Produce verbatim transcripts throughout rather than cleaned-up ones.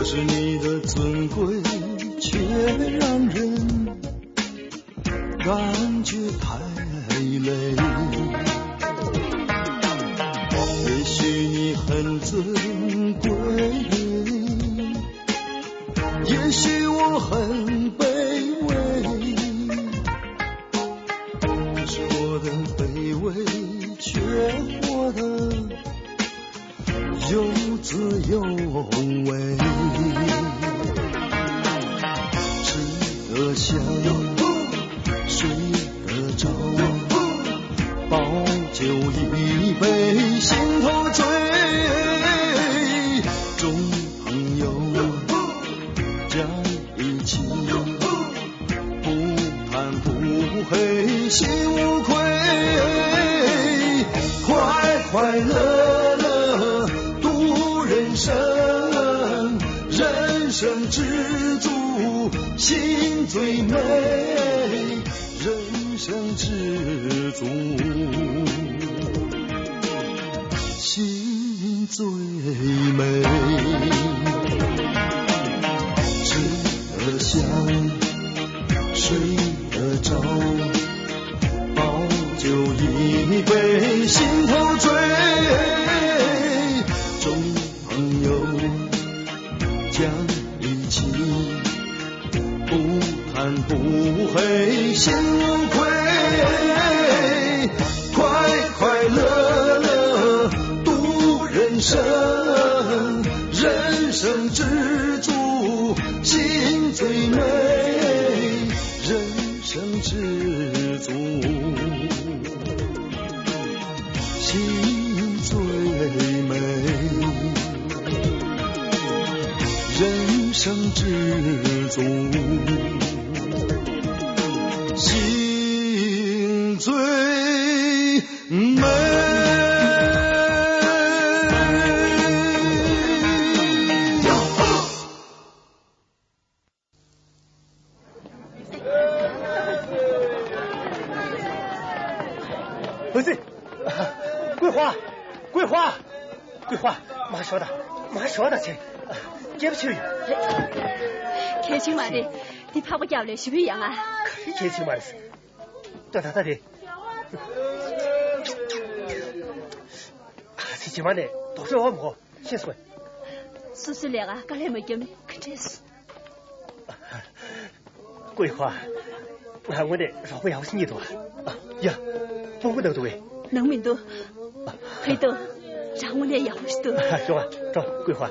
是你的尊贵，却让人感觉太累。也许你很尊贵，也许我很卑微。可是我的卑微却活得 有滋有味。吃得香，睡得着，饱酒一杯心头醉。众朋友， 在一起，不叹不黑心无愧，快快乐乐度人生，人生知足心最美，人生知足。 心最美。吃得香，睡得着，饱酒一杯心头醉。众朋友， 讲义气，不贪不黑心无愧，快快乐乐度人生，人生知足心最美，人生知足。 心最美，人生知足，心最美。ཨ་ཙི། ཀུའི་ཧྭ། ཀུའི་ཧྭ། ཀུའི་ཧྭ། མར་ཞོག་དང་། མར་ཞོག་དང་། ཆེ། སྐྱེས་པ་ཆེ་ཡོད། གལ་ཆེན་མ་རེད། འདི་ཕག་པ་སྐྱབས་ལས་ཞི་བའི་ཡང་ང་། གལ་ཆེན་མ་རེད། ད་ད་ད་རེད། ཨ་ཙི། རྗེས་མ་ནས་རྡོག་ཁྲེས་འོག་མི་དགོས། ཤེས་སོང་ངས། སོ་སོའི་ལས་ཀ་དཀའ་ལས་མ་བརྒྱབ་ན་ག་འདྲས། ཀུའི་ཧྭ། ང་དངོས་གནས་རོགས་པ་ཡག་པོ་ཞིག་རྙེད་འདུག་ཨ། ཡ། སྤུ་གུ་ནང་འདུག་གས། ནང་མི་འདུག་ཕེ་ཏོ། རང་དངོས་གནས་ཡག་པོ་ཞིག་འདུག་ཞོགས་པ། འགྲོ། ཀུའི་ཧྭ།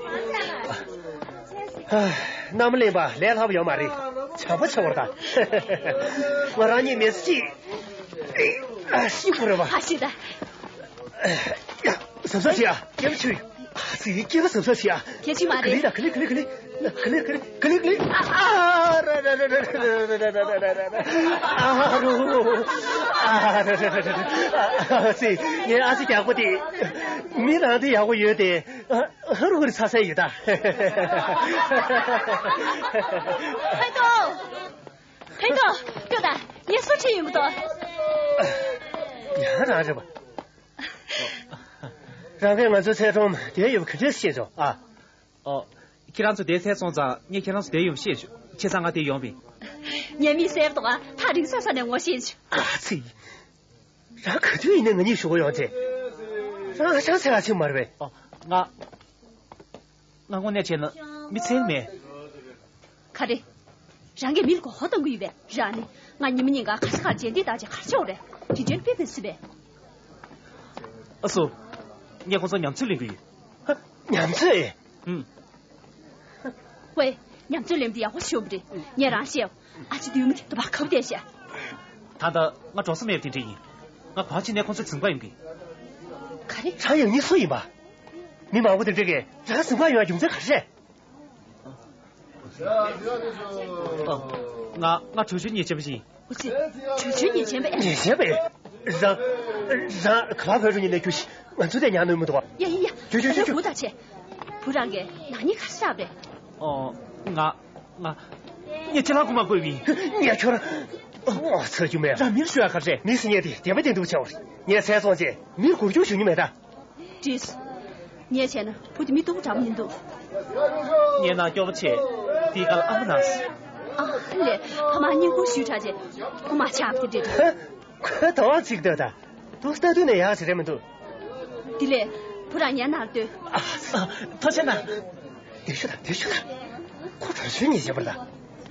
ཨ། མནའ་མ་ལེན་པ་ལས་སླ་པོ་ཡོད་མ་རེད། བྱམས་པོ་བྱེད་དགོས་རེད་ད། ང་རང་ཉིད་མི་ཚེ་གཅིག་ཨ། ཤི་དགོས་རེད་པ། ཧ་ཤི་ད། ཡ། གཟབ་གཟབ་བྱེད་ཨ། སྐྱེས་པ་ཆུ། ཨ་ཙི། སྐྱེས་པ་གཟབ་གཟབ་བྱེད་ཨ། གལ་ཆེ་མ་རེད། ག་ལེ་ད། ག་ལེ། ག་ལེ། ག་ལེ། ག་ལེ། ག་ལེ། ག་ལེ། ཨ། ར་ར་ར། ཨ་རོ། ཨ་ར་ར་ར་ར། ཨ་ཙི། ངའི་ཨ་ཙི་རྒྱགས་པ་དེ། མི་རང་དེ་ཡག་པོ་ཡོད་དེ། ཧ་རུ་ཧུ་རུ་ཚ་ས་ཡོད་ད། ཕེ་ཏོ། ཕེ་ཏོ། ལྟོས་དང་། ངས་སུ་ཁྲིད་ཡོང་གི་འདུག་ཡང་རང་རེད་པ། རང་གིས་ང་ཚོའི་ཚལ་གྲོང་དེར་ཡོད་པ་ག་འདྲས་ཤེས་བྱུང་ཨ། ཨོ། ཁྱེད་རང་ཚོ་དེར་ཚལ་བཙོང་ཙང་ངས་ཁྱེད་རང་ཚོ་དེར་ཡོང་བ་ཤེས་བྱུང་། བྱས་ཙང་ང་དེར་ཡོང་བ་ཡིན། ངའི་མིག་གསལ་པོ་འདུག་ཨ། ཐག་རིང་ས་ས་ནས་ངོ་ཤེས་བྱུང་། ཨ་ཙི། རང་ག་དུས་ཡིན་ནའི་ང་གཉིས་ཞུ་གི་ཡོང་དེ། རང་ཧ་ཅང་ཚད་ལ་ཆེ་མ་རེད་པས། ཨོ། ང་། ང་དངོས་གནས་བྱས་ན་མི་ཚད་མེད། ག་རེ། རང་གིས་མི་ལ་མགོ་སྐོར་གཏོང་གི་ཡོད་པས། རང་ནི་ང་ཉི་མ་ཉིན་གང་ག་ས་གར་མཇལ་འདི་ལྟ་བྱས་གར་ཆོག་རེད། དེ་འདྲའི་དཔེ་མི་སྲིད་པས། ཨ་སོ། ངས་ཁོང་ཚོ་ཉམས་ཚོད་ལེན་གི་ཡོད། ཉམས་ཚོད། ཨུམ། ཝེ། ཉམས་ཚོད་ལེན་པ་དེ་ཡག་པོ་ཞིག་ཡོད་མ་རེད། ངས་རང་བཤད། ཨ་ཅེ་དུས་མི་དེ་དུ་བ་ཁབ་བསྡད་ཤག་ད་ལྟ་ང་འགྲོ་ས་མེད་པ་དེ་འདྲ་ཡིན། ང་ག་པར་ཕྱིན་ནའི་ཁོང་ཚོའི་འཛིང་པ་ཡོང་གི། ག་རེ། རང་ཡང་ནི་སུ་ཡིན་པ། མི་མང་པོ་དེ་འདྲ་གིས་རང་འཛིང་པ་ཡོང་ཡ་རྒྱུ་མཚན་ག་རེ་རེད། ང་ང་གྲོས་ཆོད་ཉེས་ཅན་པ་ཞིག་ཡིན། ཨུ་ཙི། གྲོས་ཆོད་ཉེས་ཅན་པས། ཉེས་ཅན་པས། རང་རང་ག་པར་བོད་རུ་ཉིན་ནས་རྒྱུ་ཞིག་ང་ཚོ་དེ་ཉར་ནུས་མི་འདུག་ཡ་ཡ་ཡ། རྒྱུ་རྒྱུ་རྒྱུ་རྒྱུ། བུ་དང་བྱས། བུ་རང་གིས་ནག་ཉེས་ག་རེ་བཞག་པས། ཨོ། ང་ང་ངས་ཁྱེད་རང་རྐུ་མ་བརྐུས་པ་ཡིན། ངས་ཁྱོད་རང་། ཨོ། ཚར་རྒྱུ་མེད། རང་མིར་ཞུ་ཡ་ག་རེ་རེད། མི་སྲིད་ཉེས་དེ་བདེན་པ་བདེན་འདུག་བྱས་པ་རེད། ངས་ཚལ་བཙོང་རྗེས་མིར་མགོ་སྐྱོར་ཞུ་རྒྱུ་མེད་ད། འགྲིགས། ངས་བྱས་ན་བུ་དེ་མི་སྡུག་པོ་འདྲ་པོ་མི་འདུག་ངས་ནང་སྐྱོ་པོ་བྱས། དེའི་སྐབས་ལ་ཨ་མ་ནང་སོང་། ཨ་ལས། ཕ་མ་སྙིང་ཁུང་ཞུས་དྲགས་བྱས། ཁུ་མ་ཆག་གི་འདྲེ་འདྲེ། ཁོས་དོ་བ་ཚིག་ལྟོས་དང་། འདུག་ལྟ་དུས་ནས་ཡག་ཞིག་རེད་མི་འདུག་དེ་ལས་བུ་རང་ཉལ་ནར་ལྟོས། ཨ། ཐུགས་རྗེ་གནང་། དེ་ཤོད་དང་། དེ་ཤོད་དང་། ཁོ་གྲོད་ཁོལ་ཉེས་བྱས་པ་རེད་ད།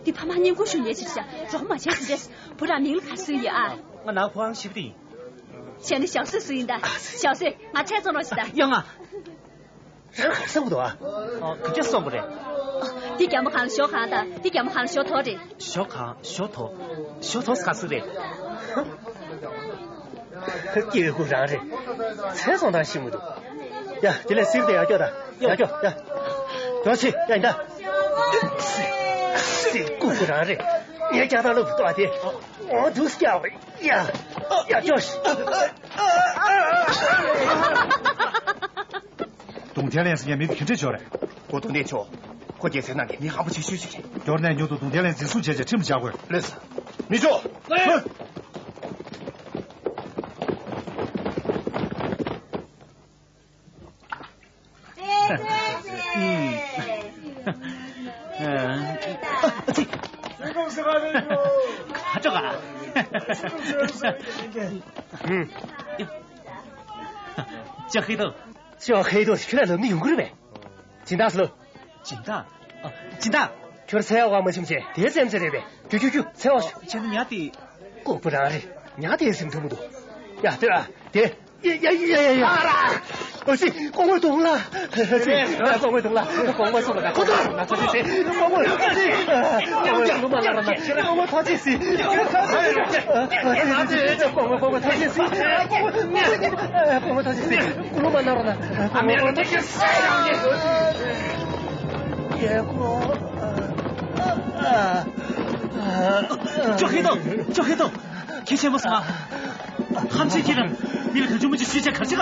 འདི་ཕ་མ་སྙིང་ཁུང་ཞུ་ཉེས་བྱས་ཤག་རོགས་མ་བྱས་ཟིན་ཏེ། བུ་རང་མིང་ལ་ག་རེ་གཟིགས་ཡོད་ཨ། ང་ནང་ཕོ་ཨང་ཞིབ་ཏིང་། བྱས་ནས་ཞབས་སོས་སུ་ཡིན་ད། ཞབས་སོས། ང་ཚད་ཚོ་རོགས་ཤིག་ད། ཡོང་ང་། རང་ག་རེ་བསམ་གི་འདུག་ཨ། ཨ། ག་རེ་བསམ་གི་རེད། ཨ། འདི་རྒྱ་མོ་གང་ལ་ཞོ་གང་དང་འདི་རྒྱ་མོ་གང་ལ་ཞོ་དོ་རེད། ཞོ་གང་ཞོ་དོ། ཞོ་དོ་ག་ཟིག་རེད། སྐྱེ་དགུ་རང་རེད། ཚེ་སྲོག་དང་ཤི་མི་འདུག་ཡ། དེ་ལས་སིར་དེ་ཡར་སྐྱོ་ད། ཡར་སྐྱོ་ཡ། སྐྱོ་ཆེ་ཡ་ཡིན་ད། སིར་ལྐུགས་དགུ་རང་རེད། ངས་ཀྱང་ད་ལོ་བུ་ཏོ་དེ། འོ་འདུག་སྐྱ་བ་ཡ། ཡ་སྐྱོ་ཤི། གདུང་ཐལ་ལན་ཟེར་མཁན་མི་དེ་ག་འདྲས་ཆོག་རེད། ཁོ་གདུང་ཐལ་ཆོག་ཁོ་རྒྱལ་སའི་ནང་གི་མི་ཧམ་པ་ཆེ་ཤོས་ཤིག་རེད། མགྱོགས་ནས་མྱུར་དུ་གདུང་ཐལ་ལན་འཛིན་བཟུང་བྱས་རྗེས་ཁྲིམས་འཇལ་དགོས། ལགས་སོ། མི་ཆོག་ལགས་སོ། ཁ་དྲག་ག་ཅོ་ཧེ་ཏོ། ཅོ་ཧེ་ཏོ། ཁྱོད་ལ་ལབ་ནི་ཡོང་གི་རེད་པས། སྦྱིན་བདག་ཟེར་ལོ། སྦྱིན་བདག་ཨ། སྦྱིན་བདག་ཁྱོད་འཚོལ་བ་མ་ཕྱིན་བྱས་དེ་སེམས་ཚེ་རེད་པས། རྒྱུག་རྒྱུག་རྒྱུག་འཚོལ་བ་ཤོག་ཁྱེད་ནི་ཉ་དེ། ལྐུགས་པ་རང་རེད། ཉ་དེ་སེམས་ཐུབ་མི་འདུག་ཡ་དེ་ཨ་དེ། ཡ་ཡ་ཡ་ཡ་ཡ། ཨ་ར། ཨོ་ཤི། སྐུ་ངོ་དུང་ལ། ཨོ་ཤི། སྐུ་ངོ་དུང་ལ། དགོངས་པ་ཚོམས་ལ། ཁོ་ཐོ། ང་ཚོ་ཅི་ཟེར། སྐུ་ངོ་ཐོ་ཅི་ཟེར། སྐུ་ངོ་ཐོ་ཅི་ཟེར། སྐུ་ངོ་ཐོ་ཅི་ཟེར། སྐུ་ངོ་ཐོ་ཅི་ཟེར། སྐུ་ངོ་ཐོ་ཅི་ཟེར། སྐུ་ངོ་མ་ན་རོ་ན། སྐུ་ངོ་མ་ན་རོ་ན། ཡེ་ཁོ། ཅོ་ཧེ་ཏོ། ཅོ་ཧེ་ཏོ། ཁྱེད་ཆེན་པོ་སོང་ང་། ཧམ་ཆེན་ཁྱེད་རང་མི་ལ་གང་བྱུང་མི་བྱུང་ཤོད་ཆ་གར་ཆེ་ག་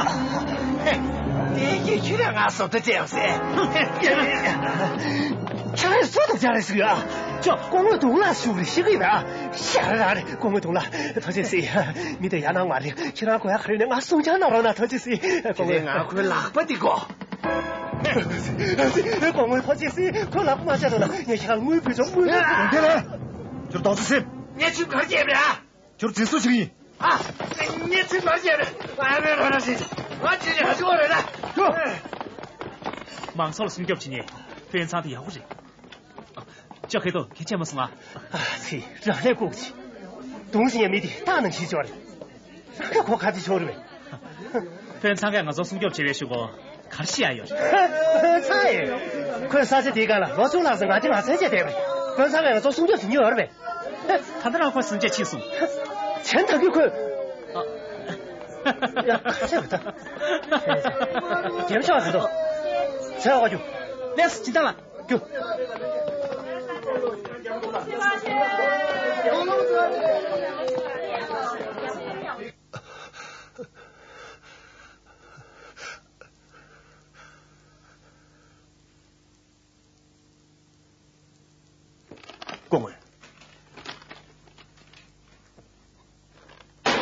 ཧེ། དེ་ཡིན་ཁྱེད་རང་ང་སོབ་ཏུ་བྱས་ཟེར། ཁྱེད་རང་སོ་དང་སྦྱར་རེ་ཟིག་ཡོད། ཅོ། སྐུ་ངོ་དུང་ལ་ཞུ་རེ་ཤི་གི་ཡོད། ཤ་ར་ར་རེ། སྐུ་ངོ་དུང་ལ་ཐུགས་རྗེ་གཟིགས། མི་དེ་ཡ་ན་མ་རེད། ཁྱེད་རང་གོ་ཡ་ག་རེ་ནས་ང་སྲུང་སྐྱོང་གནང་རོགས་གནང་། ཐུགས་རྗེ་གཟིགས། དེ་ནས་ང་ཁོའི་ལག་པ་འདི་གོ། སྐུ་ངོ་ཐུགས་རྗེ་གཟིགས། ཁོའི་ལག་པ་མ་བཅད་རོགས་གནང་། ངས་ཁྱེད་རང་དངུལ་ཕུལ་ཆོག་དངུལ་ཕུལ་ཆོག་དེ་ལ་ཁྱོད་རྡོག་རྩ་སེམས། ངས་ཁྱོད་གར་སྐྱེལ་རེད་ཨ། ཁྱོད་འཛིན་བཟུང་བྱེད་ཀྱི་ཡིན། ཨ། ངས་ཁྱོད་གར་སྐྱེལ་རེད། ཨ་མེ་རོ་ར་ཞིག་ང་ཁྱོད་ཀྱི་ཧ་ཅོ་རེད་ན། ཁྱོད། མང་ཚོགས་ལ་སྲུང་སྐྱོབ་བྱེད་མཁན་དཔོན་ཚང་དེ་ཡག་པོ་རེད། ཅོ་ཧེ་ཏོ། ཁྱེད་ཆེན་པོ་སོང་ང་། ཨ་ཙི། རང་ལས་ལྐུགས་ཀྱི། གདུང་ཟེར་ཡ་མི་དེ་སྟག་ནང་བཞིན་ཅོ་རེད། རང་གི་གོ་ཁ་ཅིག་ཆོག་རེད་པས། ཕན་ཚང་གིས་ང་ཚོ་སྲུང་སྐྱོབ་བྱེད་པའི་ཤུགས་གོ་གར་ཤི་ཡ་ཡོད་རེད། ཕན་ཚང་ཡིན། ཁོས་ས་ཆ་དེའི་སྒང་ལ་ལོ་ཆུང་ལགས་སུ་ང་ཅི་ང་མཚན་བཅད་བསྡད་པས། ཕན་ཚང་གིས་ང་ཚོ་སྲུང་སྐྱོབ་བྱེད་མྱོང་ཡོད་རེད་པས། ད་ལྟ་རང་ཁོ་སེམས་ཅན་ཕྱིན་སོང་། གཞན་དག་གིས་ཁོས། ཨ། ཡ་ཁ་ཤས་རེད་ད། རྒྱབ་ཤོག་ཟེར་དོ། ཟེར་བ་རྒྱུ། ལེགས་སོ་སྦྱིན་བདག་ལགས། རྒྱུ། སྐུ་ངོ།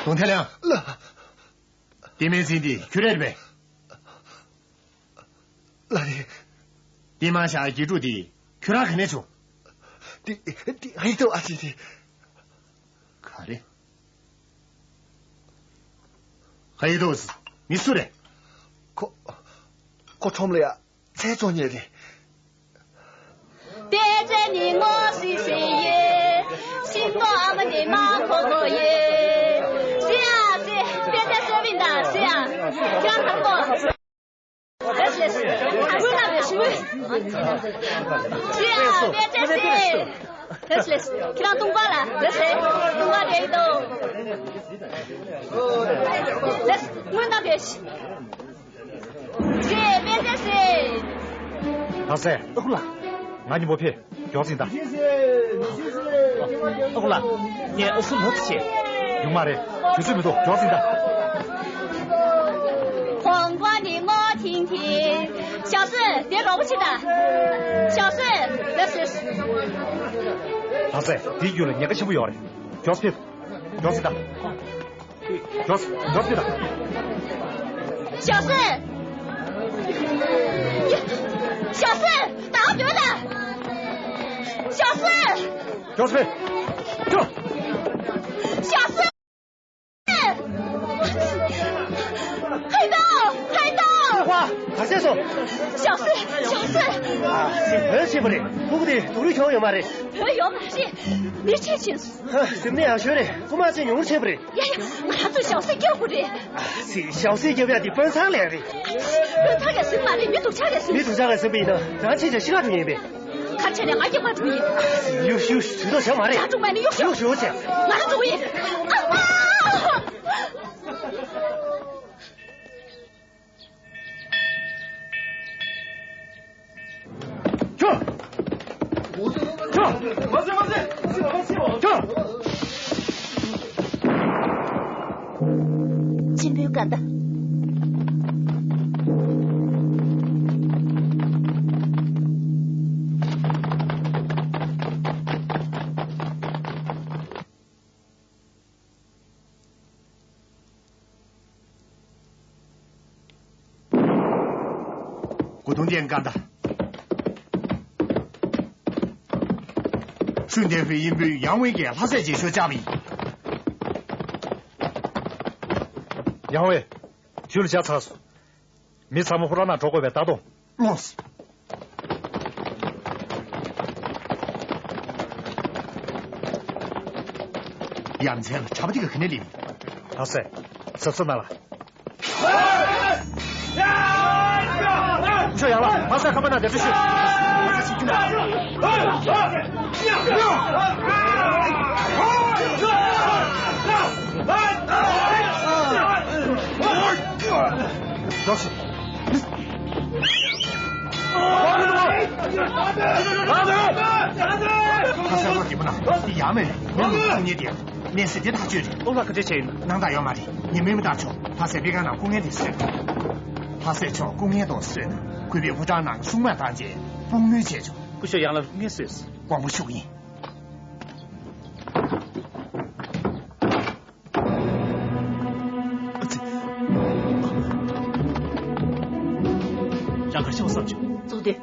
གདུང་ཐལ་ལན། ལགས། དེ་མིན་ཟིན་དེ་ཁྱོད་རེད་པས། ལགས་རེད། དེ་མ་ཤ་དགེ་ཕྲུག་དེ་ཁྱོད་རང་ག་ནས་བྱུང་། དེ་དེ་ཨ་ཡི་ཏོ་ཨ་ཅེ་དེ། ག་རེ། ཧ་ཡི་ཏོ་མི་སུ་རེད། ཁོ་ཁོ་ཁྲོམ་ལ་ཡ། ཚལ་བཙོང་མཁན་རེད། པད་ཚལ་ནི་སྔོ་སི་སི་ཡོད། ཤིང་ཏོག་ཨ་མ་ནི་མ་ཁོ་ཁོ་ཡོད། སི་ཨ་སི། པད་ཚལ་སོ་བིན་དང་སི་ཨ། ཁྱེད་རང་ཁར་ཁོ། ལེས་ལེས། ཁ་ཁུ་ལ་བེ་ཤི་མི། སི་ཨ་པད་ཚལ་སི། ལེས་ལེས། ཁྱེད་རང་བཏུང་པ་ལ་ལེས་ལེས། བཏུང་པ་རེད་དོ། ལེས་སྔོན་ན་བེ་ཤི། ཟེ་པེ་ཏེ་ཟེ། ད་ཟེ། ཨ་ཁུ་ལགས། ང་གཉིས་པོ་ཕེབས། མགྱོགས་ཙམ་ད། ཨ་ཁུ་ལགས། ངས་ཨ་སུ་ལབ་ཏུ་བྱས། ཡོང་མ་རེད། དུས་ཚོད་མི་འདུག་མགྱོགས་ཙམ་ད། ཁོང་པ་ནི་མོ་ཐིང་ཐིང་། ཞའོ་སུན་དེ་རོགས་པ་བྱེད་ད། ཞའོ་སུན་ལབ་སོང་། ད་ཟེ། འདིའི་རྒྱུད་ལ་ཉེན་ཁ་ཆེན་པོ་ཡོད་རེད། མགྱོགས་ཕེབས། མགྱོགས་ཕེབས་ད། མགྱོགས་མགྱོགས་ཕེབས་ད། ཞའོ་སུན། ཞའོ་སུན། ད་སྡོད་ལ། ཞའོ་སུན། ཞའོ་སུན། ཞའོ། ཞའོ་སུན། ཧའེ་ཏོ། ཧའེ་ཏོ། ཧྥུ་ཧྭ། ག་རེ་བྱས་སོང་། ཞའོ་སུན། ཞའོ་སུན། ཨ། སྲིད་བོན་ཕྱིན་པ་རེད། ཕྲུ་གུ་དེ་སྡུག་རུས་བྱུང་ཡོད་མ་རེད། བོན་ཡོད་མ་རེད། མེར་མཆེད་ཕྱིན་སོང་། ཧ། གཟིམ་ནས་ཡག་ཤོས་རེད། རྐུན་མ་ཚོས་ཉུང་རུ་ཕྱིན་པ་རེད། ཡ་ཡ། ང་རང་ཚོས་ཞའོ་སུན་སྐྱོབ་དགོས་རེད། ཨ་ཙི། ཞའོ་སུན་སྐྱོབ་ཡག་དེ་དཔོན་ཚང་ལས་རེད། དཔོན་ཚང་གིས་ཟིན་མ་རེད། མི་སྡུག་ཅག་གིས་ཟིན། མི་སྡུག་ཅག་གིས་ཟིན་པ་ཡིན་ན་རང་ཕྱིན་བྱས་ཤི་ཁ་འགྲོ་ཡིན་པས། ག་རེ་བྱས་ནས་ང་སྐྱོབ་མ་འགྲོ་ཡིན། ཡུ་ཤུ་ཞུ་དོ་བྱ་མ་རེད། ཡ། འགྲོ་མ་ནི་ཡུ་ཤུ། ཡུ་ཤུ་བྱས། ང་རང་འགྲོ་ཡིན། ཨ་ཨ། ཁྱོད། ཁྱོད། ཁྱོད། གཅེན་པོའི་སྐར་མདའ། སྐུ་གདུང་ཅན་སྐར་མདའ། ཧྲུན་ཏེ་ཧྥེ་དབྱིན་པོས་ཡང་ཝེ་གིས་ལྷ་སྲས་རྗེས་ཤོག་བཅག་པ་ཡིན། ཡང་ཝེ། ཁྱོད་ལ་ཇ་ཚར་སོང་། མི་ཚང་མ་ཕོ་བྲང་ནང་འགྲོ་དགོས་པའི་ལྟ་རྟོག་ལོས། ཡ་མཚན་ལ། གྲྭ་པ་འདི་ག་ག་ནས་སླེབས། ལྷ་སྲས། གཟབ་གཟབ་གནང་ལ། ཁྱོད་ཡར་ལ། ལྷ་སྲས་ཁང་པ་ནང་བདེ་འཚོལ་ཞུས། ལགས་སོ། ལྷ་སར་སྒོ་རིང་པོ་ན་འདི་ཡང་མེད། ངས་ལུག་ཐུག་ཉེ་དེ་གནས་སྲིད་དེ་ཐག་གཅོད་རེད། ཨོ་ལགས། ག་འདྲ་བྱས་ཡིན་ན། སྣང་དག་ཡོད་མ་རེད། ཉི་མའི་མི་བཏང་ཆོག་ལྷ་སའི་པི་ཀ་ནང་སྐུ་ངལ་དེ་གསོས། ལྷ་སའི་ཕྱོགས་སྐུ་ངལ་དུ་གསོས་ན་གུས་པས་ཕོ་བྲང་ནང་སྲུང་མ་བཏང་རྗེས་དཔུང་ནུས་བྱས་ཆོག་སྐུ་ཞབས་ཡང་ལ་སྐུ་ངལ་གསོས། དགོངས་པ་ཞུ་གི་ཡིན། ཨ་ཙི། རང་གར་ཤོག་བསམ་བྱུང་། གཙུག་སྡེ།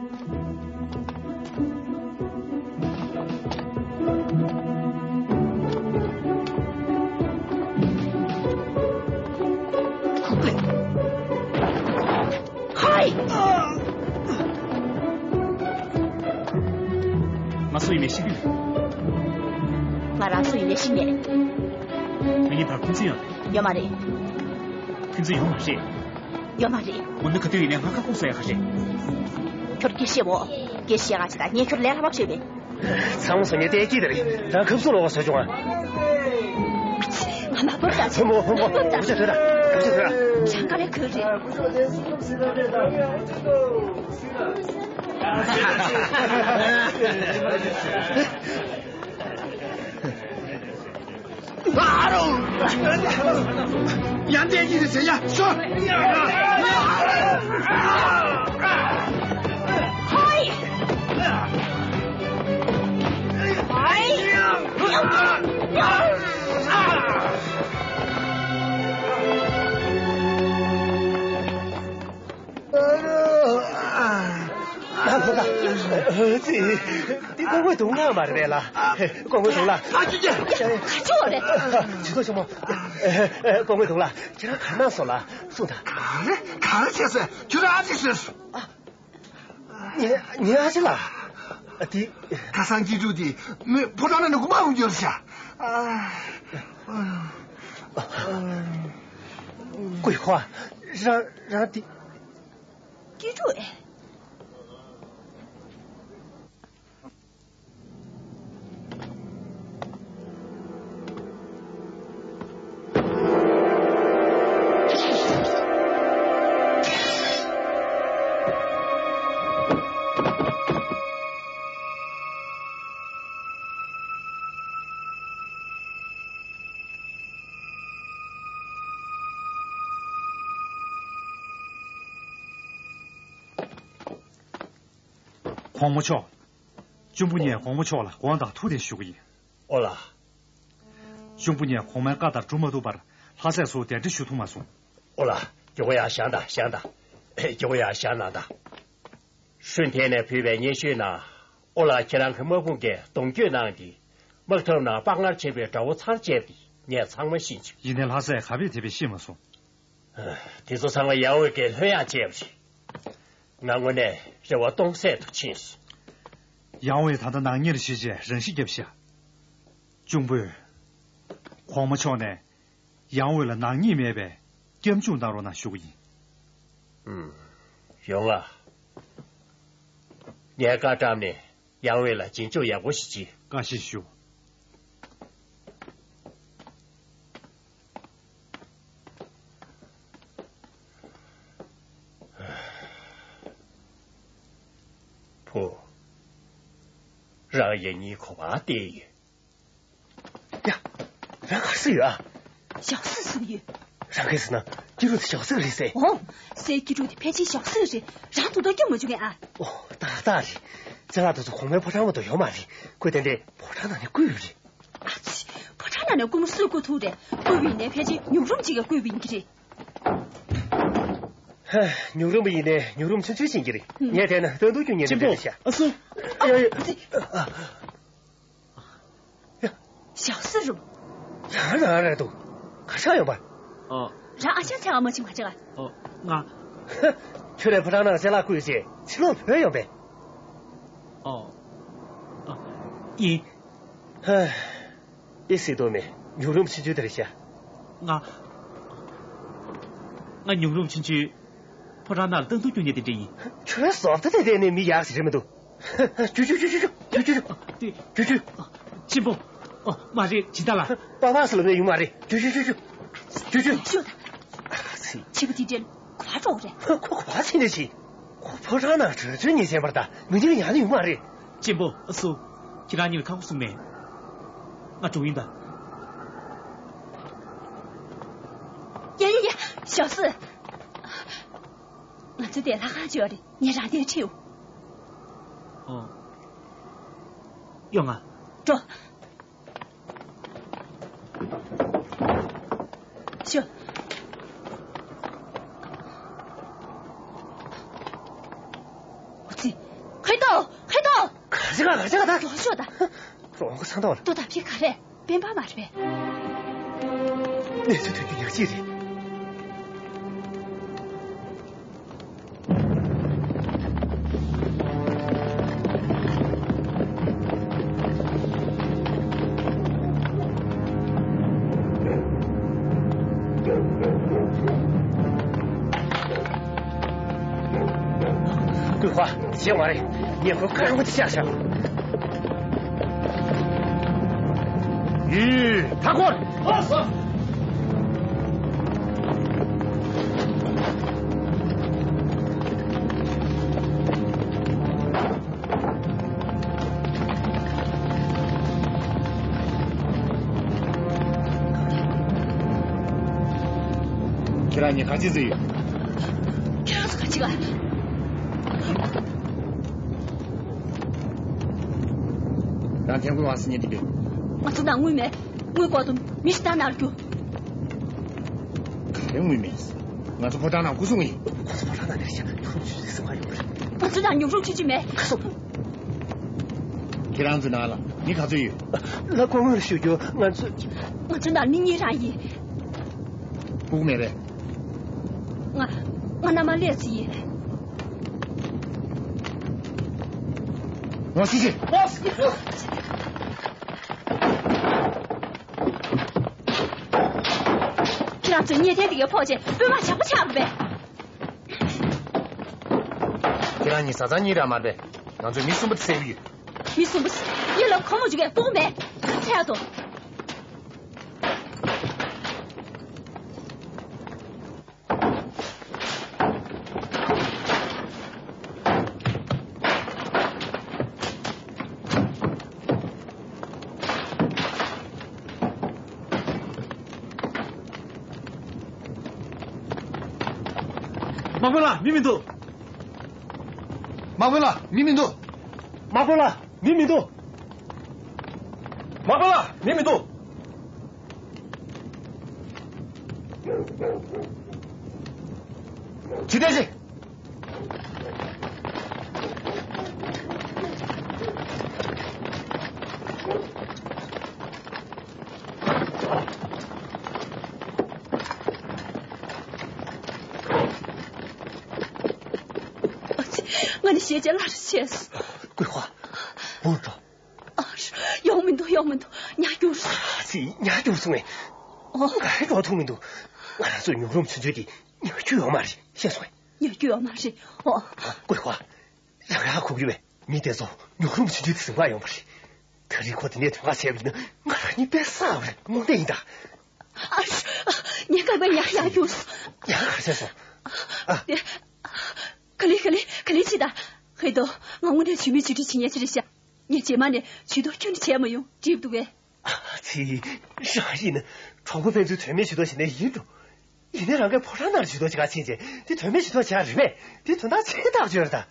ཧའི། ང་སུ་ཡིན་མིན་ཤེས་ཀྱི་མེད། ང་རང་སུ་ཡིན་མིན་ཤེས་མེད། ང་གཉིས་བར་འཁོན་འཛིན་ཡོད་རེད། ཡོད་མ་རེད། འཁོན་འཛིན་ཡོད་མ་རེད། ཡོད་མ་རེད། འོ་ན་ག་དུས་ཡིན་ནའི་ང་ཁ་སྐོང་བཟོ་ཡག་ག་རེད། ཁྱོད་སྐད་ཆ་བཤད་འོ། སྐད་ཆ་བཤད་ག་ཞིག་དང་ངས་ཁྱོད་ལས་སླ་པོ་བྱས་པས། ཚང་མ་སོང་ངས་བལྟས་ཀྱི་དེ་རེད། རང་ཁབ་སུ་ལོག་པ་བཟོ་བྱུང་ཨ། ང་མ་བབས་ད། བུ་མོ་བུ་མོ། བུ་ཆ་ཐོས་ད། བུ་ཆ་ཐོས་ད། ཞང་ཀ་ལས་ཁོལ་རེད། ཨ་རོ། ཡང་བསྡད་ཀྱི་རེད་ཟེར་ཡ་ཤོག་ཧོའི། ཧོའི། ཨ་རོ། ཨ། ཨ་ཁོ་ད། ཨ་ཙི། འདི་སྐུ་ངོའི་གདུང་ལ་མ་རེད་པས་ལ། སྐུ་ངོའི་གདུང་ལ། ཨ་ཅི་ཅི། ག་ཅི་ཡོད་རེད། ཇུས་གཏོགས་ཆེན་མོ། སྐུ་ངོའི་གདུང་ལ། ཁྱེད་རང་ག་རེ་གནང་སོང་ལ། གསུངས་དང་། ག་རེ་ག་རེ་བྱས་སོང་། ཁྱོད་རང་ཨ་ཅི་བཟོས་སོང་། ངའི་ངའི་ཨ་ཅེ་ལགས། དེ། ཁ་སང་གཅེས་ཕྲུག་དེ་མོས་ཕོ་བྲང་ནང་ནས་དགོང་མོ་འོང་རྒྱུ་རེད་ཤག་ཀུའི་ཧྭ། རང་རང་དེ། གཅེས་ཕྲུག་ཨེ། གོང་མ་མཆོག་གཅུང་པོ་ངས་གོང་མ་མཆོག་ལ་དགོངས་དག་ཐུགས་བདེན་ཞུ་གི་ཡིན། ཨོ་ལགས། གཅུང་པོ་ངས་གོང་མའི་བཀའ་ལྟར་སྒྲུབ་མ་ཐུབ་པར་ལྷ་སྲས་ཚོ་གདན་འདྲེན་ཞུ་ཐུབ་མ་སོང་། ཨོ་ལགས། མགྱོགས་པོ་ཡར་བཞེངས་དང་། བཞེངས་དང་ ཨེ། མགྱོགས་ཡར་བཞག་གནང་དང་། ཧྲུན་ཐེན་ནས་ཕུལ་བའི་སྙན་ཞུའི་ནང་། ཨོ་ལགས་ཁྱེད་རང་གི་དམག་དཔུང་གིས་གདོང་བསྐྱོད་གནང་སྟེ། དམག་འཐབ་ནང་དཔའ་ངར་ཆེ་བའི་དགྲ་བོ་ཚར་བཅད་པ་དེ་ངས་ཚང་མ་ཤེས་བྱུང་། ཡིན་ནའི་ལྷ་སས་ག་པར་དེ་བས་ཤེས་མ་སོང་། ཨ། དེ་ཚོ་ཚང་མ་ཡང་ཝེ་གིས་ལྷོད་ཡངས་བྱས་པ་རེད། ང་དངོས་གནས་རེ་བ་སྟོང་ཟད་དུ་ཕྱིན་སོང་། ཡང་ཝེ་ད་ལྟ་ནག་ཉེས་ལ་གཞི་བྱས་རང་ཤི་བརྒྱབ་ཤག། གཅུང་པོས། གོང་མ་མཆོག་ནས་ཡང་ཝེ་ལ་ནག་ཉེས་མེད་པའི་སྐྱབས་འཇུག་གནང་རོགས་གནང་ཞུ་གི་ཡིན། ཨུམ། ཡོང་ང་། ངས་བཀའ་བཀྲམ་ནས་ཡང་ཝེ་ལ་རྗེས་འཇུག་ཡག་པོ་ཞིག་བྱེད། བཀའ་བཞིན་ཞུ། བུ། རང་ཡང་སྙིང་ཁོ་པ་བལྟས་ཡོད། ཡ། རང་ག་རེ་ཟེར་ཡོད་ཨ། ཞའོ་སུའེ་ཟེར་གྱི་ཡོད། རང་གིས་ཟེར་ན་སྐྱིད་སྡུག་དེ་ཞའོ་སུའེ་རེད་ཟེར། འོང་། སའི་སྐྱིད་སྡུག་དེ་ཕལ་ཆེར་ཞའོ་སུའེ་རེད། རང་དོ་དོ་སྐྱོ་མ་བྱུང་ངས་ཨ། ཨོ། ཏག་ཏག་རེད། ཅ་ལག་དེ་ཚོ་གོང་མའི་ཕོ་བྲང་བར་དུ་ཡོད་མ་རེད། ཁོས་ཏན་ཏན་ཕོ་བྲང་ནང་ནས་བརྐུས་ཡོད་རེད། ཨ་ཙི། ཕོ་བྲང་ནང་ནས་རྐུན་མ་སུས་བརྐུས་ཐུབ་རེད། བརྐུས་པ་ཡིན་ནའི་ཕལ་ཆེར་ཉུག་རུམ་གཅིག་གིས་བརྐུས་པ་ཡིན་གྱི་རེད། ཧ། ཉུག་རུམ་པ་ཡིན་ནའི་ཉུག་རུམ་ཆུང་ཆུང་ཡིན་གྱི་རེད། ངས་བལྟས་ན་ལྟ་འདུག་རྒྱུ་ཉེན་གཅེན་པོ། ཡ་ཡ། ཨ་སུ། ཡ་ཡ། ཨ་ཙི། ཡ། ཞའོ་སུའེ་རུ། ཡང་རང་རེད་འདུག། ག་ཤག་ཡོང་པ། ཨོ། རང་ཨ་ཞང་ཚེ་ཨ་མ་ཅིག་མ་བྱེད་ཨ། ཨོ། ང་། ཁྱོད་རའི་ཕོ་བྲང་ནང་ཅ་ལག་བརྐུས་རྗེས་ཕྱི་ལོགས་ལྷོད་ཡོང་པས། ཨོ། ཨ། ཡིན། ཧ། ཨེ་སི་ཏོ་མེ། ཉུག་རུམ་ཆུང་ཆུང་དེར་བཞག། ང་། ང་ཉུག་རུམ་ཆུང་ཆུང་། ཕོ་བྲང་ནང་ལ་རྟ་འདུལ་རྒྱུག་ནས་དེ་འདྲ་ཡིན། ཁྱོད་བཟོ་ལྟ་དེ་བལྟས་ནས་མི་ཡག་ཞིག་རེད་མི་འདུག། ཅུ་ཅུ། གཅེན་པོ། ཨོ། མ་རེད། ཇི་ལྟར་ལ། པ་ཕག་སུ་ལ་ནས་ཡོང་མ་རེད། ཅུ་ཅུ། ཤོད་དང་། ཕྱི་པོ་དེ་འདྲའི་ག་པར་འགྲོ་བ་རེད། ཁོ་ཁོ་ག་པར་ཕྱིན་འདྲ་ཞིག། ཁོ་ཕོ་བྲང་ནང་བྲོས་བྱོལ་ཉེས་ཅན་པར་ད་མི་འདི་ཡང་ནས་ཡོང་མ་རེད། གཅེན་པོ། ཨ་སུ། ཁྱེད་རང་གཉིས་ལ་ཁག་པོ་གསུངས་མེད། ང་འགྲོ་ཡིན་ད། ཡ་ཡ་ཡ། ཞའོ་སུའེ། ང་ཚོ་དེ་ལྷ་ཁང་ཅིག་ཡོད་རེད། ངས་རང་དེར་ཁྲིད། ཨོ། ཡོང་ང་། འགྲོ། ཤོག། ཨོ་ཙི། ཁེ་ཏོ། ཁེ་ཏོ། ག་ཅི་ག་ག་ཅི་ག་ད། ལོག་ཤོག་ད། རོང་ག་ཚང་ཐོག་ལ། ཏོ་ད་ཕི་ག་རེད། སྤེན་པ་མ་རེད་པས། གནས་ཚུལ་ཐོན་རྒྱུ་ཉག་གཅིག་རེད། ཀུན་ཧྭ། བྱེད་མ་རེད། ངས་ཁོའི་ཁ་རང་པོ་དེ་བཅག་བཞག། ཡི། མཐའ་སྐོར། ཁྱེད་རང་གཉིས་ག་ཅི་བཟོས་ཡོད། ཁྱེད་རང་ཚོ་ག་ཅི་ག། རང་ཐན་ཀུན་ཝང་སི་ཉིན་དེ་པས། ང་ཚོ་ནང་དངུལ་མེད། དངུལ་དགོས་དུས་མི་ཞིག་ད་ནར་རྒྱུ། ག་རེ་དངུལ་མེད། ང་ཚོ་ཕོ་བྲང་ནང་སྐུ་སྲུང་ཡིན། ཁོ་ཚོ་ཕོ་བྲང་ནང་ནས་བཤད་ན་ཉོ་རུ་ཆུ་ཆུ་སེམས་ཁ་ཡོད་པ་རེད། ང་ཚོ་ནང་ཉོ་རུ་ཆུ་ཆུ་མེད། ཁ་སོ། ཁྱེད་རང་ཚོའི་ནང་ལ་མི་ག་ཚོད་ཡོད། ལ་སྐུ་ངོ་ལ་ཞུ་རྒྱུ་ང་ཚོ། ང་ཚོ་ནང་མི་གཉིས་རང་ཡིན། སྤུ་གུ་མེད་པས། ང་། ང་མནའ་མ་ལས་ཚེ་ཡིན། ངོ་ཤེས་ཤིག། ཁྱེད་རང་ཚོས་ཉེས་ཐན་དེ་གའི་ཕོག་ཅེ་དཔོན་མ་ཇག་པ་ཆགས་པས། ཁྱེད་རང་གཉིས་བཟའ་ཚང་གཉིས་རང་མ་རེད་པས། ང་ཚོས་མི་གསུམ་པོ་དེ་བསད་ཀྱི་ཡོད། མི་གསུམ་པོ་དེ་གཡས་ལ་གོ་མོ་འཇུག་གས་སྤུ་གུ་མེད། ཁ་ཚད་དོ། དམག་དཔོན་ལགས། མི་མི་འདུག། དམག་དཔོན་ལགས། མི་མི་འདུག། དམག་དཔོན་ལགས། མི་མི་འདུག། དམག་དཔོན་ལགས། མི་མི་འདུག། ཕྱི་བལྟས་ཤིག། ཨ་ཙི། ང་ནི་ཞེད་བྱས་སླར་ཆས་སོང་། ཀུའི་ཧྭ། འུར་འགྲོ། ཨ། ཡོང་མི་འདུག་ཡོང་མི་འདུག་ཉ་སྐྱུར་སོང་། ཨ་ཙི། ཉ་སྐྱུར་སོང་ངས། ཨོ། ང་རང་འགྲོ་ཐུབ་མི་འདུག་ང་རང་ཚོའི་ཉུང་རུམ་ཆུང་ཆུང་དེ་ཉ་སྐྱུར་ཡོད་མ་རེད། ཤེས་སོང་ངས། ཉ་སྐྱུར་ཡོད་མ་རེད། ཨོ། ཀུའི་ཧྭ། རང་རང་གོ་གི་རེད། མི་དེ་ཚོ་ཉུང་རུམ་ཆུང་ཆུང་དེ་ཟིན་པ་ཡོང་བ་རེད། ད་རེས་ཁོ་དེ་ནས་དོན་ཁ་བྱས་པ་ཡིན་ན་ང་རང་གཉིས་དཔེ་བསགས་པ་རེད། དངོས་གནས་ཡིན་ད། ཨ། ངས་སྐབས་ཡག་ཡག་གྱུར་སོང་། ཡག་ག་ཚད་སོང་། ཨ། ག་ལེ་ག་ལེ་ག་ལེ་བྱེད་ད། ཧེ་དོ། ང་དངོས་གནས་ཇུས་མེད་ཇུས་སྒྲིག་བྱེད་མཁན་ཅིག་རེད་ཤག་ངས་རྗེས་མ་ནས་ཇུས་གཏོགས་ཁྱོན་ནས་བྱས་མ་ཡོང་། འགྲིག་འདུག་གས། ཨ་ཙི། རང་ཡིན་ན་གྲོགས་པོ་ཕན་ཚུན་དོན་མེད་ཇུས་གཏོགས་བྱེད་ནས་ཡིན་འགྲོ། ཡིན་ནའི་རང་གི་ཕོ་བྲང་ནང་ཇུས་གཏོགས་བྱེད་ག་ཕྱིན་བྱས་དེ་དོན་མེད་ཇུས་གཏོགས་བྱེད་རེད་པས། དེ་དོན་དག་ཆེན་ཐག་ཆོད་རེད་ད།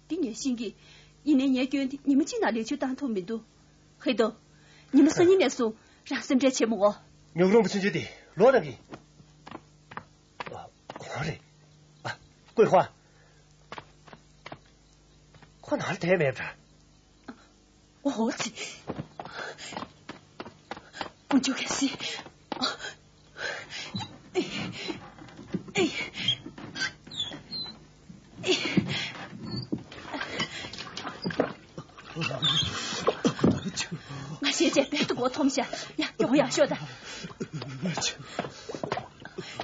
འདི་ངས་ཤེས་ཀྱི། ཡིན་ནའི་ངའི་སྐྱོན་དེ་ཉི་མ་གཅིག་ནང་ལེགས་བཅོས་བཏང་ཐུབ་མི་འདུག་ཧེ་དོ། ཉི་མ་སང་ཉིན་ནས་བཟུང་རང་སེམས་ཁྲལ་བྱེད་མི་དགོས། ཉུང་རུང་པོ་ཆུང་ཆུང་དེ་ལོག་གནང་གི། ཨ། ཁོ་རེད། ཨ། ཀུའི་ཧྭ། ཁོ་ནང་ལ་བསྡད་མེད་པ་འདྲ། ཨོ་ཙི། དཀོན་མཆོག་གལ་སྲིད། ང་ཞེད་བྱས་བེད་དུ་མགོ་འཐོམས་ཤག་ཡ། མགྱོགས་ཡར་ཤོག་དང་། སྐྱོ་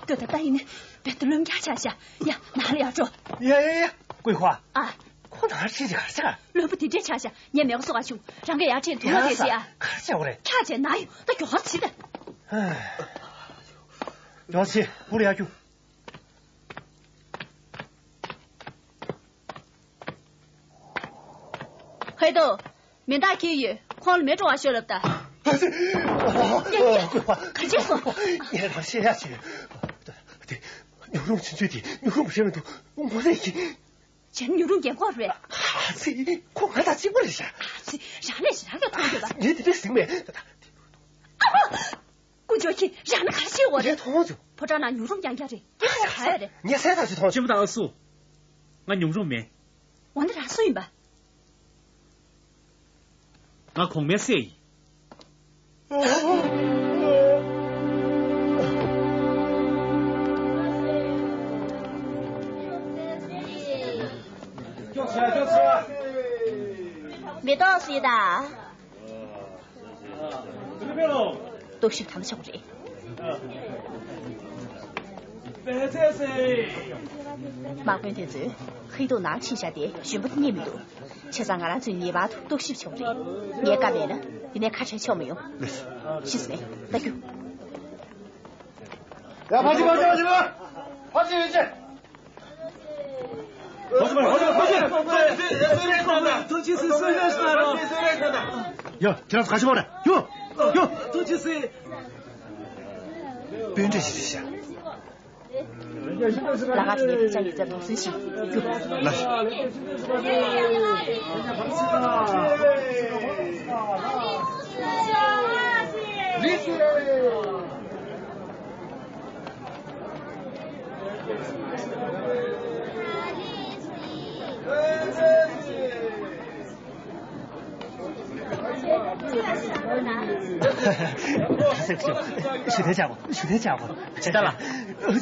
ད་ལྟ་ཡིན་ན་བེད་དུ་རློན་རྒྱག་ཆགས་ཤག་ཡ། ནང་ལ་ཡར་འགྲོ། ཡ་ཡ་ཡ། ཀུའི་ཧྭ། ཨ། ཁོ་ནང་ཕྱིན་ཅི་གར་ཆགས། བློན་པོ་དེ་འདྲས་ཆགས་ཤག་ངས་མེད་པ་བཟོ་ག་བྱུང་། རང་གིས་ཡར་ཁྲིད་དུ་ལོག་བསྡད་ཤག་ཡ། གར་ཆགས་པ་རེད། ཁྱག་བྱས་ན་ཡོང་། ད་མགྱོགས་པར་བྱེད་དང་། མགྱོགས་བྱེད། འུར་ཡར་རྒྱུགས། ཧེ་དོ། མེ་མདའ་འཁྱེར་ཡོད། ཁོང་ལ་མེ་སྤྲོ་བར་ཤོག་ལབ་ད། ཡ་ཡ། ག་བྱས་སོང་། ངས་རང་བཤད་ཡག་བྱས། དེ་ཉུང་རུང་ཆུང་ཆུང་དེ་ཉུང་རུང་རེད་མི་འདུག་དངོས་གནས་ཀྱི། བྱས་ན་ཉུང་རུང་རྒན་གོག་རེད། ཨ་ཙི། ཁོ་ང་དང་གཅིག་པ་རེད་ཤག་ཨ་ཙི། རང་ནས་རང་གིས་མཐོང་འདོད་པ། ངས་དེ་འདྲས་ཟིན་མེད། ཨ་མ། དཀོན་མཆོག་གིས། རང་ནི་ག་རེ་བྱེད་འོ་རེད། ངས་མཐོང་བྱུང་། ཕོ་བྲང་ནང་ཉུང་རུང་རྐྱང་རྐྱང་རེད། དེ་ཁོ་ག་ཡ་རེད། ངས་གསལ་ཐག་ཆོད་མཐོང་བྱུང་། གཅེན་པོ་དང་ཨ་སུ། ང་ཉུང་རུང་མིན། འོ་ན་རང་སུ་ཡིན་པ། ང་གོང་མའི་སྲས་ཡིན། མེ་ཏོག་སུ་ཡིན་ད། རྟོག་ཞིབ་དམ་ཆོག་རེད། དམག་དཔོན་དེ་ཚོས་ཧི་ཏོ་ནང་ཕྱིན་བཞག་སྟེ་གཞོན་པ་དེ་རྙེད་མི་འདུག་བྱས་ཙང་ང་རང་ཚོས་ངེས་པར་དུ་རྟོག་ཞིབ་བྱེད་དགོས་རེད། ངས་བཀའ་མེད་ན་འདི་ནས་ཁ་བྲལ་ཆོག་མི་ཡོང་། ཤེས་སོང་ངས། ལྟ་རྒྱུ། ཡ། ཕར་ཕྱིན། ཕར་ཕྱིན། ཕར་ཕྱིན། ཕར་ཕྱིན། ཕར་ཕྱིན། ཕར་ཕྱིན། ཕར་ཕྱིན། ཐུགས་རྗེ་ཆེ། གསོལ་འདེབས་ཞུ་གནང་རོགས། ཡ། ཁྱེད་རང་ཚོ་ག་ཞིག་འོང་ར། ཡོ། ཡོ། ཐུགས་རྗེ་ཆེ། དཔོན་འདྲ་ཞིག་རེད་ཤག་ལ་ཁ་དེ་ནས་ཅ་ཡི་རྩེ་དུ་སུན་ཞིག་རྒྱུ། ལ། ཞུ་དེ་བྱ་གོ། ཞུ་དེ་བྱ་གོ། ཇི་ལྟར་ལགས། ང་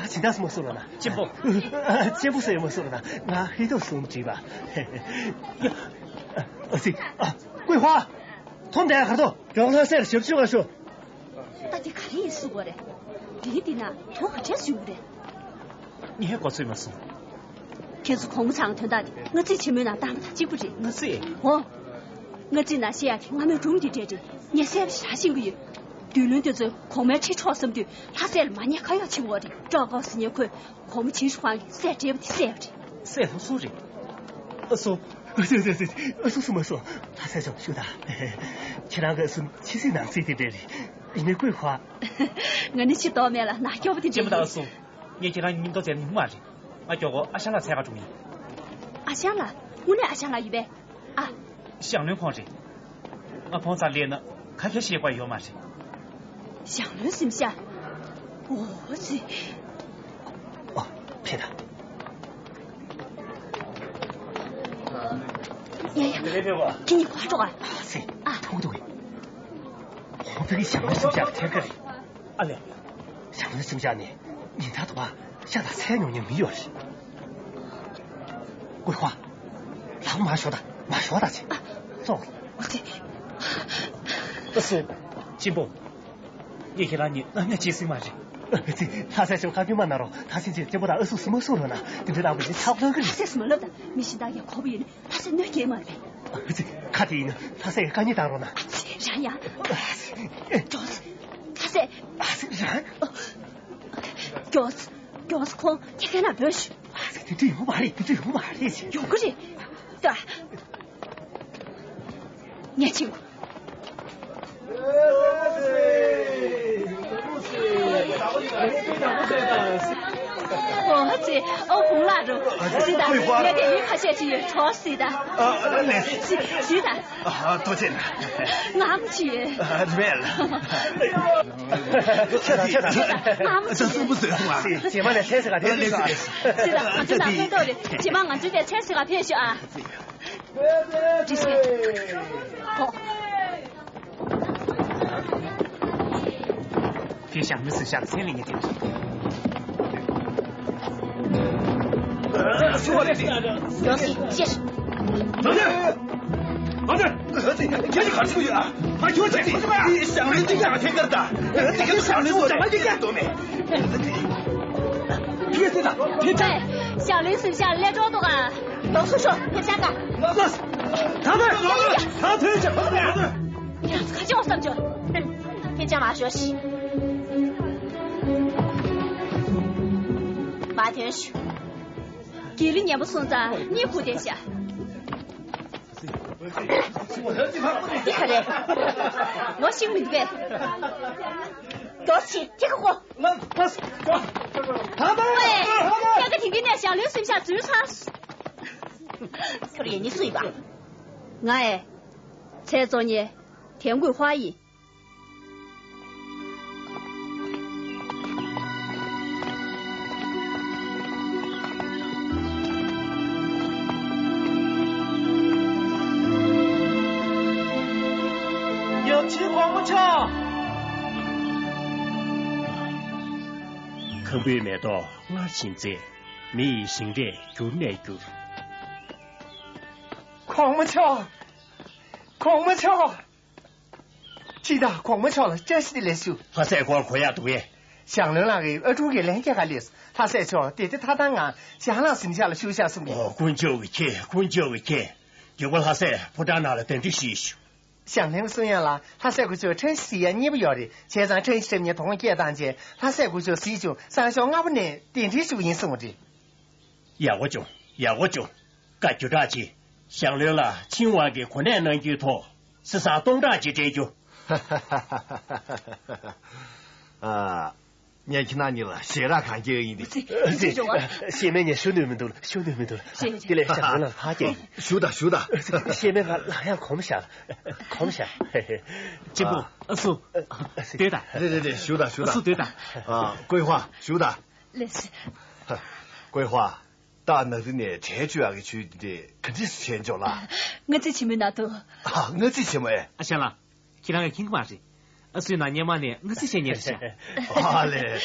ཇི་ལྟར་སུ་མ་སུ་ལ་ན། གཅེན་པོ། གཅེན་པོ་ཟེར་མ་སུ་ལ་ན། ང་ཧི་ཏོ་སུམ་བྲིས་པ། ཨ་ཙི། ཨ། ཀུའི་ཧྭ། ཐོམ་དེ་གར་དོ། ཡོང་ལ་སེར་ཞབས་ཞུ་ག་ཤོ། ད་དེ་ག་རེ་ཡིན་སུ་གོ་རེད། འདི་འདི་ན་དོ་ག་འདྲས་ཞུ་གི་རེད། ངས་གོ་ཚོད་མ་སོང་། ཁྱེད་ཚོ་གོང་མ་ཚང་དོན་དག་དེ་སྔ་རྩིས་ཆེན་མོའི་ནང་བཏང་པ་དང་གཅིག་པ་རེད། སྔ་རྩིས། འོ། སྔ་རྩིས་ནང་བཤད་ཡག་གི་སྔ་མོའི་སྒྲུང་འདི་འདྲས་རེད། ངས་གསལ་པོ་ཞེ་དྲག་ཤེས་ཀྱི་ཡོད། བདུད་བློན་དེ་ཚོས་གོང་མའི་ཁྲི་འཕྲོག་བསམ་དུས་ལྷ་སྲས་ལ་མ་ཉེས་ཁ་གཡོག་བྱེད་ཀྱི་ཡོད་རེད། ཀྲོག་ཀོ་ཟེར་མཁན་ཁོས་གོང་མ་ཇིན་ཧྲུའུ་ཧྥང་གི་སྲས་བསད་པ་དེ་བསད་པ་རེད། སྲས་སུ་སུ་རེད། ཨ་སུ། ཨ་སུ། ཨ་སུ། ཨ་སུ་སུ་མ་སུ། ལྷ་སྲས་མཆོག་ཞུ་དང་། ཁྱེད་རང་གི་ཨ་སུ་ཕྱི་སྲིད་ནང་སྲིད་དེ་འདྲས་རེད། ཡིན་ནའི་ཀུའི་ཧྭ། ང་ནི་ཕྱི་ལྡོག་མེད་ལ་ནག་སྐྱོ་པོ་དེ་འདྲས་ཡིན། གཅེན་པོ་དང་ཨ་སུ། ངས་ཁྱེད་རང་མཉམ་དུ་བསྡད་ན་ཉོག་མ་རེད། ང་མགྱོགས་པོ་ཨ་ཞང་ལགས་འཚོལ་ག་འགྲོ་གི་ཡིན། ཨ་ཞང་ལགས། དངོས་གནས་ཨ་ཞང་ལགས་ཡོད་པས། ཨ། ཞང་བློན་ཁོང་རེད། ང་ཁོང་རྩར་སླེབས་ན་ག་གེ་བཤད་དགོས་ཡོད་མ་རེད། ཞང་བློན་སེམས་ཤ། འོ་ཙི། ཨ། ཕེབས་དང་། ཡ་ཡ། ཁྱེད་གཉིས་ཕར་འགྲོ་ཨ། ཨ་ཙི། ཨ། ཐུག་འདུག་གས། ཧོང་ཕི་གི་ཞང་ལུའི་སུམ་ཤ་ལ་ཐད་ཀ་རེད། ཨ་ལས། ཞང་ལུའི་སུམ་ཤ་ནི་ཉིན་ཐག་ཐུང་བ་ཤ་དང་ཚལ་ཉོ་མཁན་མི་ཡོད་རེད། ཀུའེ་ཧྭ། ལག་མར་ཞོག་དང་མར་ཞོག་དང་ཅིག་ཙོག་ཨ་ཙི། ཨ་སེ། གཅེན་པོ། ངས་ཁྱེད་རང་གཉིས་རྣམ་གཡེང་བྱེད་སྲིད་མ་རེད། ཨ་ཙི། ལྷ་སྲས་ཚོ་བཀའ་བཀྱོན་མ་གནང་རོགས། ད་ཕྱིན་ཆད་གཅེན་པོ་དང་ཨ་སུ་སུ་མ་གསུང་རོགས་གནང་། དེ་འདྲ་གནང་བ་ཡིན་ན་ཆག་ལྷོད་ཀྱི་རེད། ལྷ་སྲས་སུ་མ་ལབ་དང་། མི་གཞན་དག་གིས་གོ་བ་ཡིན་ན། ལྷ་སྲས་གནོད་སྐྱེལ་མ་རེད། ཨ་ཙི། ཁ་དེ་ཡིན་ན་ལྷ་སྲས་ཀྱི་བཀའ་ཉེས་བཏང་རོགས་གནང་། ཨ་ཙི། རང་ཡ། ཨ་ཙི། མགྱོགས། ལྷ་སྲས། ཨ་ཙི། རང་། མགྱོགས། མགྱོགས། ཁོང་ཁྱེད་ཀྱི་ནང་འབོད་ཤོག་ཨ་ཙི། དེ་འདྲ་ཡོང་མ་རེད། དེ་འདྲ་ཡོང་མ་རེད། ཡོང་གི་རེད། ལྟོས། ངས་ཕྱིན། ཨོ་ཙི། ཨོ་བུང་ལགས་འགྲོ། ཙི་ད། ངས་དེ་མིན་ཁ་ཤས་ཅིག་ཡོད། གྲོགས་ཙི་ད། ཨ་ལས། ཙི་ཙི་ད། ཨ་ཐུགས་རྗེ་གནང་། ངའམ་ཅི་ཡོད། ཨ་རེད་ལ། ཁྱེད་དང་ཁྱེད་དང་ཁྱེད་དང་། ངའམ་ཅི་ཡོད། ཨ་སུ་བུ་བཟོས་སོང་ཨ། ཙི་རྗེས་མ་ནས་ཚལ་ཟིག་ག་ཕེབས་ཤོག་ཨ། ཙི་ད། ང་ཚོ་ནང་ཕན་ཐོགས་རེད། རྗེས་མ་ང་ཚོའི་དེར་ཚལ་ཟིག་ག་ཕེབས་ཤོག་ཨ། འགྲིག་སོང་། ཨོ། དེ་ཞང་ལུའི་སུམ་ཤ་ལ་ཚལ་ལེན་མཁན་དེ་རེད། ཡང་སྲིད་ཤེས། ཁྱེད་ཀྱིས་ག་རེ་བྱེད་ཀྱི་ཡོད་ཨ། ཕ་ཁྱོད་ཅག་ཞང་ལུའི་འདི་ག་ཐེངས་ཀར་ད། འདི་ག་ཞང་ལུའི་སུམ་ཤ་མ་འདི་ག་ལྟོས་མེད། ཕེབས་ཤོག་དང་། ཕེབས་ཤོག་ཞང་ལུའི་སུམ་ཤ་ལས་འགྲོ་འདུག་ག་ལགས་སོ། ཤོག་ཕེབས་ཤག་ག་ལགས་སོ། ད་ཐོན། ད་ཐོན་ཤག་ཁྱེད་རང་ཚོ་ག་ཅི་འོ་བསམ་བྱོས། ཕེབས་ཤག་མར་ཤོག་ཤིག་མར་ཐོན་ཤོག་དགེ་ལུགས་ཉན་པོ་སོང་ཙང་གཉིད་ཁུག་བསྡད་ཤག་འདི་ག་རེད། ངོ་ཤེས་མི་འདུག་གས། མགྱོགས་ཤིག་ཁྱེད་ཀྱི་ཁོ། ད་ལྟ། ཝེ། ཁྱེད་ཀྱིས་དེང་གི་ནས་ཞང་ལུའི་སུམ་ཤ་འཛུལ་ཚར། ཁྱོད་ཡིན་ནི་སུ་ཡིན་པ། ང་ཨེ། ཚལ་བཙོང་མཁན། ཐན་ཀུའེ་ཧྭ་ཡིན། ཡབ་ཆེན་གོང་མ་མཆོག་ཁམ་བུའི་མེ་ཏོག་སྔར་བཞིན་མཛེས། མི་ཡི་ཞིང་རས་འགྱུར་ནས་འགྱུར། གོང་མ་མཆོག་གོང་མ་མཆོག་སྤྱིར་བཏང་གོང་མ་མཆོག་ལ་བཀྲ་ཤིས་བདེ་ལེགས་ཞུ། ལྷ་སའི་སྐོར་གོ་ཡག་འདུག་གས། ཞང་བློན་ལགས་ཀྱིས་ཨ་ཀྲུང་གི་ལན་སྐྱེལ་ག་སླེབས་སོང་། ལྷ་སའི་ཕྱོགས་དེ་དེ་ཐ་ཐང་ངང་ཞང་ལགས་གཟིམ་ཤག་ལ་བཞུགས་ཤག་གསུངས་ཀྱི། ཨོ། དཀོན་མཆོག་གི་ཁྱེད། དཀོན་མཆོག་གི་ཁྱེད། མགྱོགས་པོ་ལྷ་སའི་ཕོ་བྲང་ནང་ལ་གདན་འདྲེན་ཞུས་ཤོག་ཞང་བློན་གསུང་ཡག་ལ་ལྷ་སའི་སྐུ་ཕྱོགས་ཁྲང་ཞི་ཡ་གཉིས་པོ་ཡོད་རེད། བྱས་ཙང་ཁྲང་ཞི་འཁྲབ་མཁན་དོ་དགོང་སྐད་བཏང་རྗེས་ལྷ་སའི་སྐུ་ཕྱོགས་གཟིགས་བྱུང་། སང་ཞོགས་སྔ་པོ་ནས་གདན་འདྲེན་ཞུ་གི་ཡིན་གསུངས་པ་རེད། ཡག་པོ་བྱུང་། ཡག་པོ་བྱུང་། བཀའ་བཀྱོན་དྲག་ཅིག་ཞང་བློན་ལ་ཆིང་ཝང་གི་གོ་གནས་གནང་རྒྱུའི་ཐོག་གཟའ་སྤེན་པ་སྟོང་ཕྲག་ཅིག་སྤྲད་རྒྱུ། ཨ། ངས་ཁྱེད་རང་གཉིས་ལ་ཞལ་རས་གང་སྐྱེལ་ཡིན་ཏེ། ཅི་ཅི་ཅི་ཅི། ཞེ་མེད་ངས་ཞུ་ནུས་མི་འདུག་ཞུ་ནུས་མི་འདུག་རེད་རེད། དེ་ལས་ཞང་བློན་ལ་ཕར་སྐྱེལ་ཡིན། ཞུ་དང་ཞུ་དང་། ཞེ་མེད་ང་ལག་ཡང་གོམས་ཤག་གོམས་ཤག་གཅེན་པོ། ཨ་སུ། ཨ་སུ། སྡོད་དང་། རེད་རེད་རེད། ཞུ་དང་ཞུ་དང་། ཨ་སུ་སྡོད་དང་། ཨ། ཀུའེ་ཧྭ་ཞུ་དང་། ལགས་སོ། ཀུའེ་ཧྭ། ད་ནག་རི་ནས་གྲལ་བཅུ་ཡག་གི་ཆུ་དེ་ག་འདྲས་བྱས་འཇོག་ལ། སྔ་རྩིས་ཆེན་མོའི་ནང་དུ། ཨ། སྔ་རྩིས་ཆེན་མོ་ཨེ། ཨ་ཞང་ལགས། ཁྱེད་རང་གིས་མཁྱེན་གྱི་མ་རེད། ཨ་སུའི་ནང་སྔོན་མ་ནས་སྔ་རྩིས་བྱེད་མཁན་རེད་ཤག་ཨ་ལས།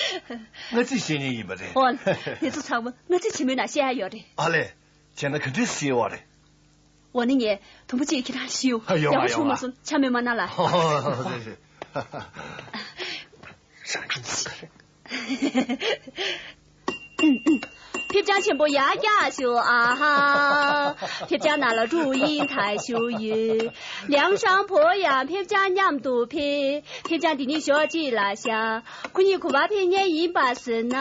སྔ་རྩིས་བྱེད་མཁན་ཡིན་པ་རེད། ཨོ། དེ་ཚོ་ཚང་མ་སྔ་རྩིས་ཆེན་མོའི་ནང་བཤད་ཡག་ཡོད་རེད། ཨ་ལས། བྱས་ན་ག་འདྲས་བྱེད་ཡོད་རེད། འོ་ན་ངས་དུམ་བུ་གཅིག་ཁྱེད་རང་ལ་ཞུ། ཡོང་ང་ཡོང་ང་། ཡག་པོ་བྱུང་མ་སོང་། ཆ་མེད་མ་གནང་ལ། ཨོ་རེད་རེད། ཕེབས་བྱང་ཆེན་པོ་ཡར་རྒྱས་ཤོག་ཨ་ཧ། ཕེབས་བྱང་ནང་ལ་ཀྲུའུ་ཡིན་ཐའེ་བཞུགས་ཡོད། ལིའང་ཧྲན་ཕོ་ཡང་ཕེབས་བྱང་མཉམ་དུ་ཕེབས། ཕེབས་བྱང་འདི་ཉིད་ཞོགས་གཅིག་ལ་བཞག་ཁོ་གཉིས་གོམ་པ་ཕེབས་མཁན་ཡིན་པ་ཟེར་ན།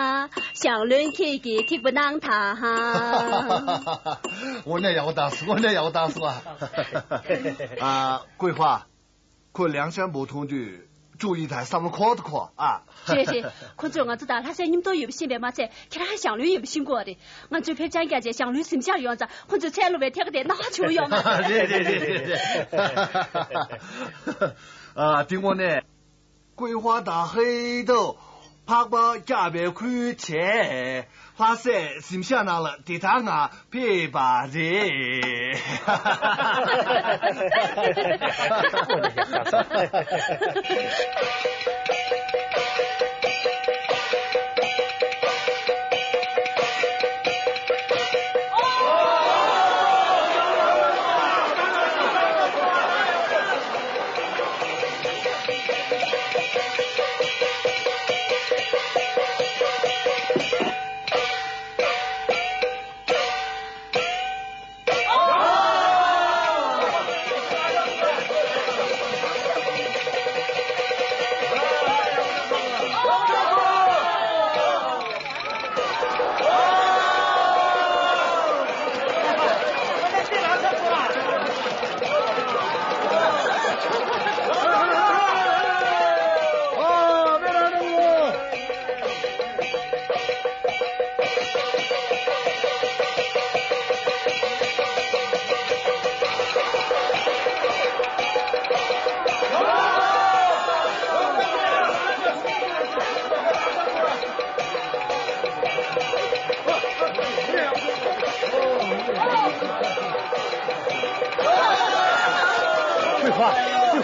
ཞང་བློན་ཁྱེད་ཀྱིས་ཐིག་པ་གནང་དང་། དངོས་གནས་ཡག་པོ་བཏང་སོང་། དངོས་གནས་ཡག་པོ་བཏང་སོང་ཨ། ཨ། ཀུའེ་ཧྭ། ཁོས་ལིའང་ཧྲན་པོ་མཐོང་དུས་ཀྲུའུ་ཡི་ཐའི་བསམ་བློ་འཁོར་དུ་འཁོར་ཨ། རེད་རེད། ཁོ་ཚོས་ང་ཚོ་དང་ལྷ་སའི་མཉམ་དུ་ཡོད་པ་ཤེས་པས་མ་ཚད། ཁྱེད་རང་ཞང་བློན་ཡིན་པ་ཤེས་དགོས་པ་རེད། ང་ཚོས་ཕེབས་བྱང་རྒྱག་རྗེས་ཞང་བློན་གཟིམ་ཤག་ཡོང་ཙང་ཁོ་ཚོས་ཚལ་སློང་བའི་ཐད་ཀ་དེ་སྣང་བ་བྱུང་ཡོང་ང་། རེད་རེད་རེད་རེད། ཨ། དེ་དངོས་གནས། ཀུའེ་ཧྭ་དང་ཧེ་ཏོ། ཕག་པ་བཀྱག་པའི་ཁུལ་བྱས། ལྷ་སྲས་གཟིམ་ཤག་ནང་ལ་དེ་ལྟར་ང་ཕེབས་པ་རེད། ཧུའེ་ཧུའེ། ཧུའེ་ཧུའེ།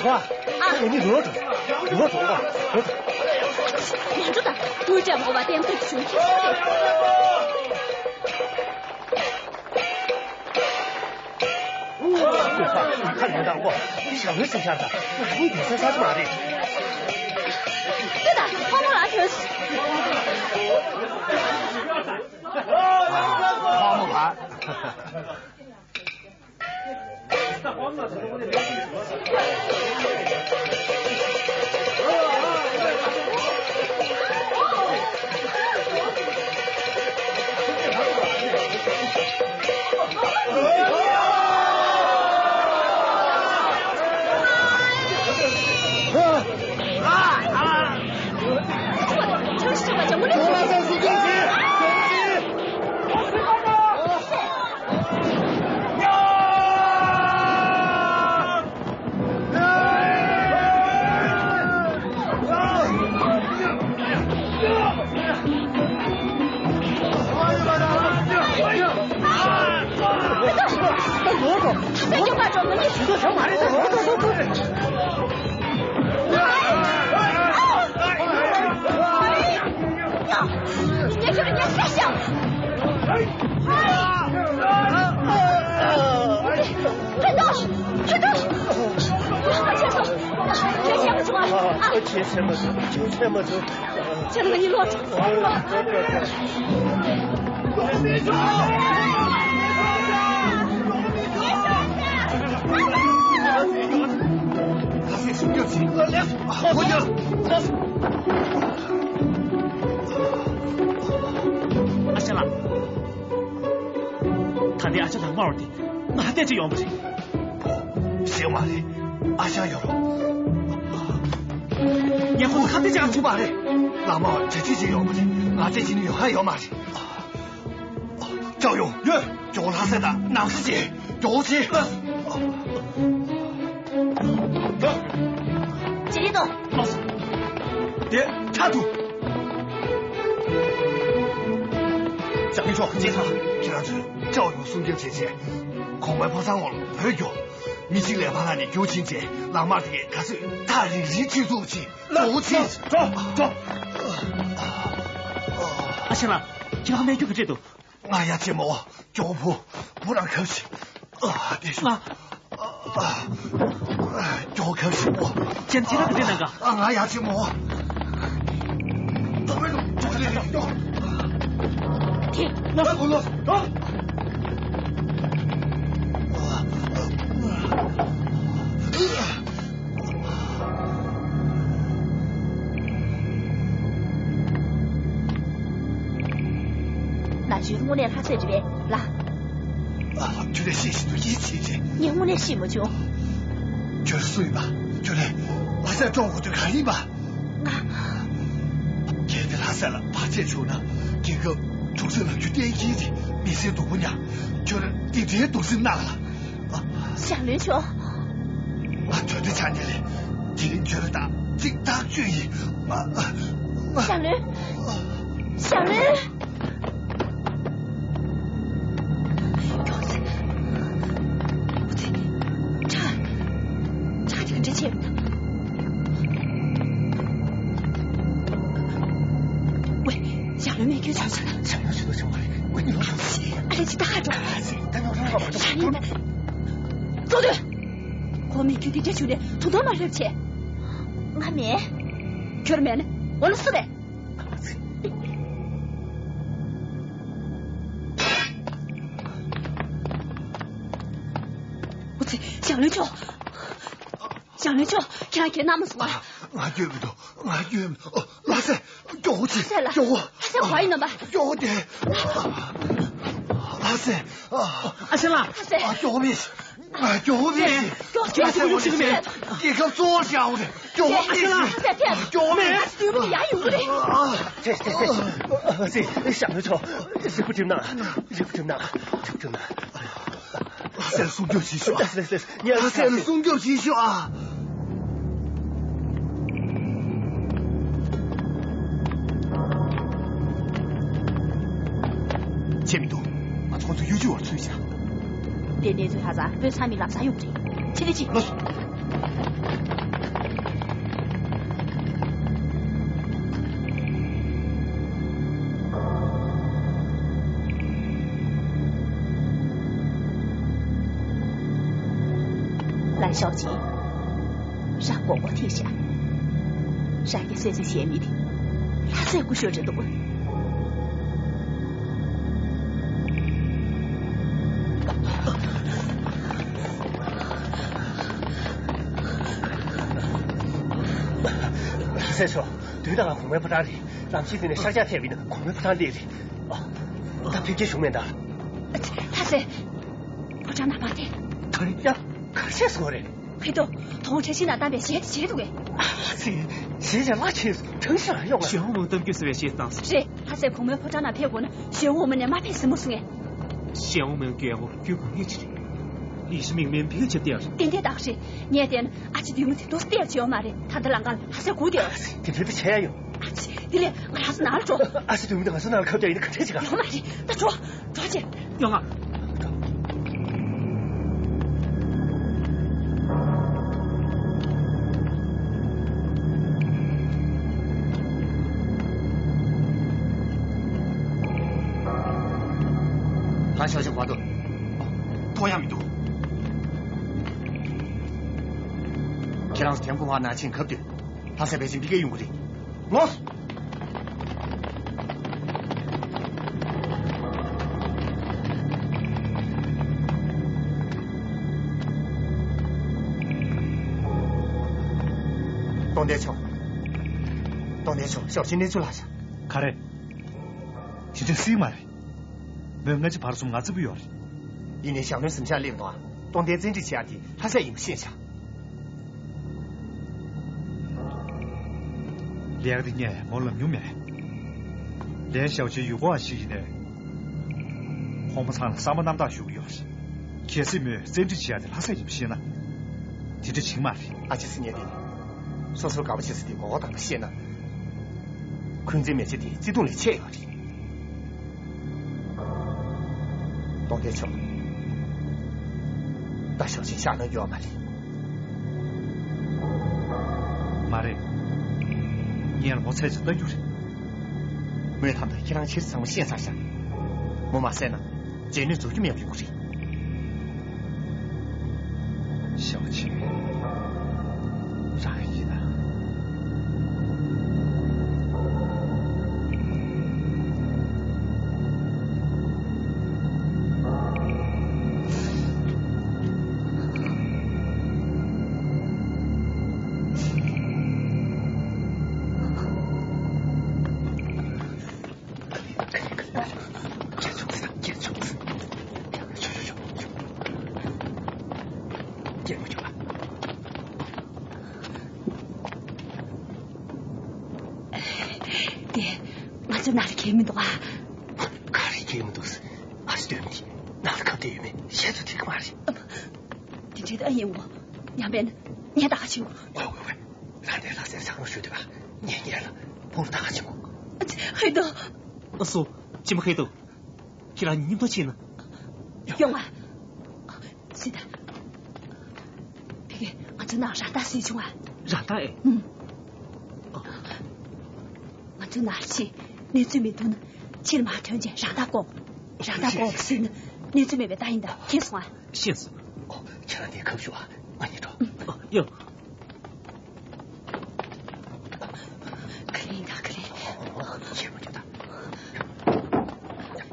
ཨ། ཁྱེད་གཉིས་ལོག་འགྲོ། ལོག་འགྲོ། ལོག་འགྲོ། མི་འགྲོ་དང་། དངུལ་སྤྲད་མ་དགོས་པ་བརྟན་པོ་བྱུང་། ཁ་ཡོད་དང་གོ། ཞང་བོའི་སེམས་ཤར་དང་། ང་གཉིས་བསྡད་ས་ཆགས་ཀྱི་མ་རེད། ལྟོས་དང་། ཕག་མོ་ལགས་ཐོན། ཕག་མོ་ལགས། ཁྱེད་ཆེན་མོ་ཆུང་། ཁྱེད་ཆེན་མོ་ཆུང་། ཁྱེད་ཆེན་མོ་ཆུང་། ཁྱེད་རང་གཉིས་ལོག་འགྲོ། ཨ་ཤ་ལགས། ད་ལྟའི་ཨ་ཅག་ལགས་མར་དེ་ང་བལྟས་ཅིག་ཡོང་བ་རེད། ཞེ་མ་རེད། ཨ་ཞང་ཡོད་རོགས། ངས་ཁོ་ཁ་གཏད་བཅག་ཐུབ་པ་རེད། ལགས་མ་བ་གྲ་སྒྲིག་བྱས་ཡོང་བ་རེད། ང་བལྟས་ཅིག་ནི་ཡོང་ཧ་ཡོད་མ་རེད། ཅའོ་ཡུང་། ཡོད། ཇོ་བོ་ལྷ་སྲས་དང་ནང་སྲིད་ཅན། ཇོ་བོ་ཆེ། ཇེ་ལི་ཏོ། ལགས་སོ། དེ་ཁྲ་ཐུ། ཞང་ཡུང་མཆོག་ཅེ་ཁ། ཁྱེད་རང་ཚོས་ཅའོ་ཡུང་སྲུང་སྐྱོབ་བྱས་རྗེས། གོང་མའི་ཕོ་བྲང་འོག་ལ་བོད་རྒྱུགས། མི་གཅིག་ལས་ཕར་ལ་ནས་རྒྱུགས་ཕྱིན་རྗེས་ལག་དམར་དེ་གས་ག་ཚོད་ཐག་རིང་རིང་ཁྲིད་ཐུབ་ཅིང་། ཇོ་བོ་ཆེ། འགྲོ། འགྲོ། ཨ་ཞང་ལགས། ཁྱེད་རང་རྨས་སྐྱོན་ག་འདྲས་འདུག་ང་ཡ་ཆེན་མོ། ཇོ་བོ། བུ་རང་ཁ་ཤི། ཨ། དེ་ཤོག་ང་། ཇོ་བོ་ཁ་ཤི་མོ། ཅན་ཅི་ར་དེ་ནང་ག་ཨ། ང་ཡ་ཆེན་མོ། ད་མེད་ནོ། ཇོ་བོ་ལེ་ལེ་ཡོད། དེ་ང་ལ་གོ་ལོ། ཨ། ན་གཞོན་དངོས་གནས་ལྷ་སྲས་རེད་པས་ལགས། ཨ། ཁྱོད་ལ་ཤེས་བཞིན་དུ་ཡིད་ཆེས་བྱེད། ངས་དངོས་གནས་ཤེས་མ་བྱུང་། ཁྱོད་སུ་ཡིན་པ། ཁྱོད་ལ་ལྷ་སྲས་བཀྲོངས་དགོས་དོན་གང་ཡིན་པ། ང་། གལ་ཏེ་ལྷ་སྲས་ལ་བར་ཆད་བྱུང་ན། རྒྱལ་ཁབ་གྲོང་གསེབ་ལ་རྒྱུ་གཏན་འཁེལ་གྱི་མི་ཚེའི་སྡུག་པོ་མྱངས། ཁྱོད་འདི་འདྲའི་གདུང་སེམས་གནང་ལ། ཞང་བློན་མཆོག་ང་དོན་འདི་ཆ་ཉེ་ལེ། དེ་རིང་ཁྱོད་ལ་ད་ཅིག་ཐག་གཅོད་ཡིན། ང་ ཞང་བློན། ཞང་བློན། མགྱོགས་སེ། ཨུ་ཙི། ཁྲ། ཁྲ་དེ་ག་འདྲ་བྱས་མིན་ན། ཝེ། ཞང་བློན་མེད་ཁྱོད་ཆོག་ཟེར། ཞང་བློན་ཆོག་ཆོག་མ་རེད། ཝེ། ཨ་ལེ་ཅི་ད་ཧ་འགྲོ། ད་ཉོ་རང་ལ་མ་འགྲོ། ཞང་བློན་ད། ཙོ་དུ། ཁོ་མེད་ཁྱོད་དེ་འདྲ་བྱུང་ནས་དུང་དུང་མ་སླེབས་བྱས། ང་མེད། ཁྱོད་མེད་ན་འོ་ན་སུ་རེད། ཨུ་ཙི། ཞང་བློན་མཆོག་ཞང་བློན་མཆོག་ཁྱེད་རང་ཁྱེད་རྣམ་མ་སོང་ཨ། ང་འགྱོད་མི་འདུག་ང་འགྱོད་མི་འདུག་ཨ། ལྷ་སྲས། མགྱོགས་པོ་བྱེད། ལྷ་སྲས་ལ། མགྱོགས་པོ། ལྷ་སྲས་ག་ཡིན་ནམ་པ། མགྱོགས་པོ་དེ། ལྷ་སྲས། ཨ་ཤ་ལགས། ལྷ་སྲས། ཨ། མགྱོགས་པོ་མེད། ཨ། མགྱོགས་པོ་མེད། མགྱོགས་པོ་མེད། མགྱོགས་པོ་མེད། མགྱོགས་པོ་མེད། ལྷ་སྲས་ལ། ལྷ་སྲས་ཐད། མགྱོགས་པོ་མེད། ལྷ་སྲས་ཐད། མགྱོགས་པོ་མེད། ཨ་ཙི། དུས་མི་ཡ་ཡོང་གི་རེད། ཨ། ཐད་ཐད་ཐད། ཨ་ཙི། ཞང་བློན་མཆོག་རིལ་བུ་སྒྲིམ་ན། རིལ་བུ་སྒྲིམ་ན། རིལ་བུ་སྒྲིམ་ན། ལྷ་སྲས་ལ་སྲུང་སྐྱོབ་བྱེད་ཤོག་ལྷ་སྲས་ལ་སྲུང་སྐྱོབ་བྱེད་ཤོག་ཨ། ཆེ་མི་འདུག་ང་ཚོ་ཁོང་ཚོ་གཡོ་ཇུས་བར་ཚུད་བཞག་དེ་གནས་ཚུལ་ཧ་ཙང་བོད་ཚང་མའི་ལབ་ས་ཡོང་གི་རེད། ཕྱི་ལ་ཕྱིན། ལོས། ལའི་ཞའོ་ཆིན། རང་མགོ་སྐོར་ཐེབས་ཤག་རང་གི་སྲས་སྲས་གཞན་མི་དེ་ལྷ་སྲས་སྐུ་ཞབས་རེད་འདུག་ལྷ་སྲས་མཆོག་དུས་དང་གོང་མའི་ཕོ་བྲང་རེད། རང་བཞིན་དེ་ནས་ཤར་རྒྱག་ཐེབས་པ་ཡིན་ན་གོང་མའི་ཕོ་བྲང་འདི་རེད། ཨ། ད་ཕེབས་སྐྱེལ་བྱུང་མེད་ད། ལྷ་སྲས། ཕོ་བྲང་ནང་མ་ཕེབས། ད་རེས་ཀྱང་ག་རེ་བྱས་སོང་རེད། ཕེབས་དོ། དོ་དགོང་ཁྲལ་ཤིང་ནང་བཏང་བའི་གཞས་དེ་བྱས་འདུག་གས། ཨ་ཙི། གཞས་ཀྱང་གླ་ཆེ་སོང་། གྲང་ཤིང་རང་ཡོང་ང་། གཞས་འོང་མང་གཏམ་རྒྱུད་ཟེར་བའི་གཞས་བཏང་སོང་། རེད། ལྷ་སྲས་གོང་མའི་ཕོ་བྲང་ནང་ཕེབས་དགོས་ན་གཞས་འོང་མང་ནས་མ་ཕེབས་ཟིན་མོ་གསུང་ངས། གཞས་འོང་མང་རྒྱུ་ཡང་འོ་རྒྱུ་མང་ངེས་ཅི་རེད། ལི་ཤི་མིག་མེན་ཕལ་ཆེར་བལྟས་རེད། ཏན་ཏན་བདག་རེད། ངས་བལྟས་ན་ཨ་ཅེ་བདུད་མོ་དེ་ཏོག་ཙམ་བལྟས་བྱས་ཡོད་མ་རེད། ད་ལྟ་ལམ་ཁ་ལ་ལྷ་སྲས་སྒུག་བསྡད་ཡོད། དེ་འདྲ་དེ་བྱས་ཡ་ཡོད། ཨ་ཙི། དེ་ལས་ང་རང་ཚོ་ནང་ལ་འགྲོ། ཨ་ཙི། བདུད་མོ་དེ་ང་ཚོ་ནང་ལ་ཁ་བརྡ་ཡིན་ན་ག་འདྲས་བྱེད་ག་ཡོང་མ་རེད། ད་འགྲོ། འགྲོ་ཅེ། ཡོང་ང་། ལྷ་ཞའོ་ཆིན་བར་དུ། ཐོ་ཡང་མི་འདུག་ཁྱེད་རང་ཚོ་ཐེམ་ཁུང་བར་ནང་ཕྱིན་གབ་དུས། ལྷ་སྲས་ཕལ་ཆེར་འདི་གས་ཡོང་གི་རེད། ལོས། སྟོན་ཟླའི་མཆོག་སྟོན་ཟླའི་མཆོག་ཞའོ་ཆིན་གནས་ཚུལ་ལྷག་ཤག་ག་རེ། དེ་འདྲ་སྲིད་མ་རེད། མོས་སྔ་ཕྱི་བར་གསུམ་ང་རྩིས་པོ་ཡོད་རེད། ཡིན་ནའི་ཞང་བློན་གཟིམ་ཤག་སླེབས་འདུག་ཨ། སྟོན་ཟླས་བཙན་ཁྲིད་བྱེད་ཡ་དེ་ལྷ་སྲས་ཡིན་པ་ཤེས་ཤག་ལས་ཀ་དེ་ངས་མོར་ལབ་མྱོང་མེད། ལའི་ཞའོ་ཆིན་ཡུལ་སྐོར་བ་ཞིག་ཡིན་ནའི། ཁོང་མོ་ཚང་ལ་བསམ་པ་རྣམ་དག་ཞུ་གི་ཡོད་རེད། གལ་སྲིད་མོས་བཙན་ཁྲིད་བྱེད་ཡ་དེ་ལྷ་སྲས་ཡིན་པ་ཤེས་ན། དེ་འདྲ་བྱེད་ཀྱི་མ་རེད། ཨ་ཅེ་སི་ཉེ་དེ། སོ་སོར་དགའ་པོ་བྱེད་ས་དེ་མགོ་སྐོར་བཏང་པ་ཤེས་ན། འཁོན་འཛིན་མེ་ལྕེ་དེ་བརྩེ་དུང་ལས་ཆེ་ཡོད་རེད། སྟོན་ཟླའི་མཆོག་ད་ཞའོ་ཆིན་ཤག་ན་ཡོད་མ་རེད། མ་རེད། ངས་ལ་མོ་ཚད་ཅིག་ལྟ་རྒྱུ་རེད། མོས་ད་ལྟ་ཁྱེད་རང་ཕྱིར་ཚང་མ་ཤེས་ཚར་ཤག་མོ་མ་བསད་ན་རྗེས་ནས་རྫོགས་རྒྱུ་མེད་པ་ཡོང་གི་རེད། ཞའོ་ཆིན། རང་ཡིན་ན། དེ། ང་ཚོ་ནང་ལ་ཁེལ་མི་འདུག་ཨ། ག་རེ་ཁེལ་མི་འདུག་ཟེར། ཨ་སི་སྟོན་མི་ནང་ལ་ཁ་བརྡ་ཡོད་མེད་ཤེས་ཚོད་ཐིག་མ་རེད། དེ་འདྲའི་ཨ་ཡིན་འོ། ཡང་མེད་ན་ངས་ད་ག་བྱེད་འོ། ཨོ་ཨོ་ཨོ། རང་དེ་ལྷ་སའི་ཚང་མ་ཞུ་འདོད་པ་ངས་ཉན་ལ། ཕོར་ད་ག་ཆེ་གོ། ཧེ་ཏོ། ཨ་སོ། ཅི་མ་ཧེ་ཏོ། ཁྱེད་རང་མཉམ་དུ་ཕྱིན་ན། ཡོང་ང་། སི་ད། ཕ་གི་ང་ཚོ་ནང་ར་ཏ་སུས་བྱུང་ཨ། ར་ཏ་ཨེ། ཨུམ། ང་ཚོ་ནང་ཕྱིན་གནས་ཚུལ་མི་འདུག་ན་ཕྱིར་མ་ཐོན་རྗེས་ར་ཏ་བསྐོང་། ར་ཏ་བསྐོང་ཟེར་ན་གནས་ཚུལ་མེད་པའི་རྟགས་ཡིན་ད། མཁྱེན་སོང་ཨ། ཤེས་སོང་། ཁྱེད་རང་དེ་ཁ་བཞུགས་ཨ། ང་གཉིས་འགྲོ། ཡོ། ཁ་ལེན་ད་ཁ་ལེན། ཤེས་པ་ཁྱོད་ད།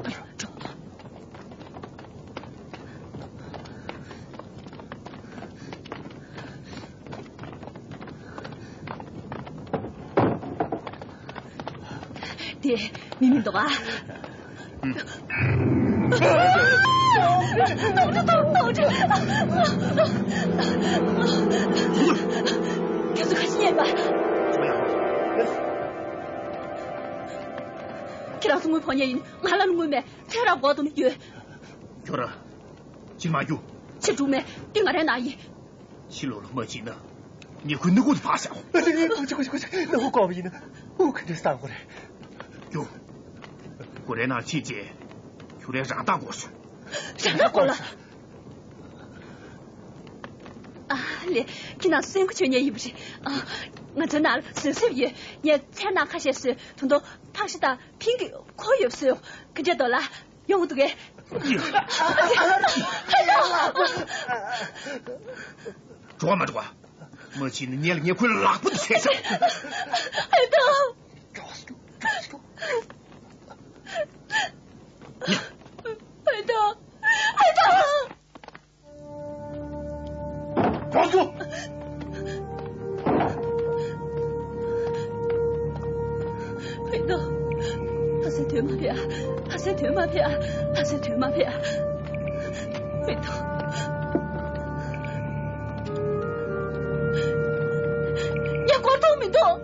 འགྲོ། དེ་མི་མི་འདུག་ཨ། ཁྱོད་ཚོ་ཁ་ཤས་ཉན་པ། ཁྱེད་རང་ཚོ་དངུལ་ཕོག་མཁན་ཡིན། ང་ལ་དངུལ་མེད། ཚེ་རབས་འགོག་ཐུབ་ནི་ཡོད། ཁྱོད་ར། ཕྱིར་མ་རྒྱུག་ཕྱིར་འགྲོ་མེད། འདི་ང་རའི་ནང་ཡིན། ཕྱི་ལོགས་ལ་མ་ཕྱིན་ན། ཉེ་ཁུལ་ནུ་གུ་དུ་ཕར་བཞག་ཨ་ཙི། ཀོ་ཅི་ཀོ་ཅི་ཀོ་ཅི། ནུ་གུ་བཀོག་པ་ཡིན་ན། འུ་ག་འདྲས་བསམ་དགོས་རེད། ཁྱོད། སྒོ་རའི་ནང་ཕྱིན་རྗེས། ཁྱོད་རའི་རང་མདངས་བསྐོར་སོང་། རང་མདངས་བསྐོར་ལ། ཨ་ལེ། ཁྱེད་རང་སེམས་ཁུར་ཆོད་ཉན་ཡིན་པ་རེད། ཨ། ང་ཚོའི་ནང་ལ་བཟོད་སེམས་ཡོད། ངས་ཚལ་ནང་ཁ་ཤས་བཟོས། ད་དུང་ཕག་ཤ་དང་ཕིང་གི་ཁོར་ཡུག་བཟོས། ག་འདྲས་འདུག་ལ། ཡོང་གི་འདུག་གས། ཧེ་ཏོ། འགྲོ་བ་མ་འགྲོ་བ། མ་ཕྱིན་ན་ཉལ་ཉལ་ཁོའི་ལག་པ་དུ་ཆད་ཤག་ཧེ་ཏོ། ཧེ་ཏོ། ཧེ་ཏོ། འགྲོ་སོང་། ཧེ་ཏོ། ཕ་སེ་དོན་མ་ཕེ་ཨ། ཕ་སེ་དོན་མ་ཕེ་ཨ། ཕ་སེ་དོན་མ་ཕེ་ཨ། ཧེ་ཏོ། ངས་གོ་ཐུབ་མི་འདུག་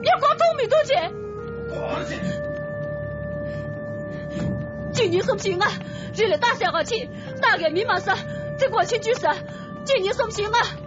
ངས་གོ་ཐུབ་མི་འདུག་ཅེས། གཅིག་གཉིས་གསུམ་བཞི་ལྔ། རི་ལ་སྟག་བསད་ག་ཕྱིན། སྟག་གིས་མི་མ་ཟ། རྩི་གོག་ཕྱིན་ཆུ་ཟ། གཅིག་གཉིས་གསུམ་བཞི་ལྔ།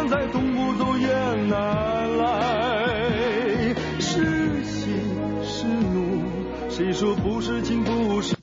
在痛苦中也难来。是喜是怒，谁说不是情不是？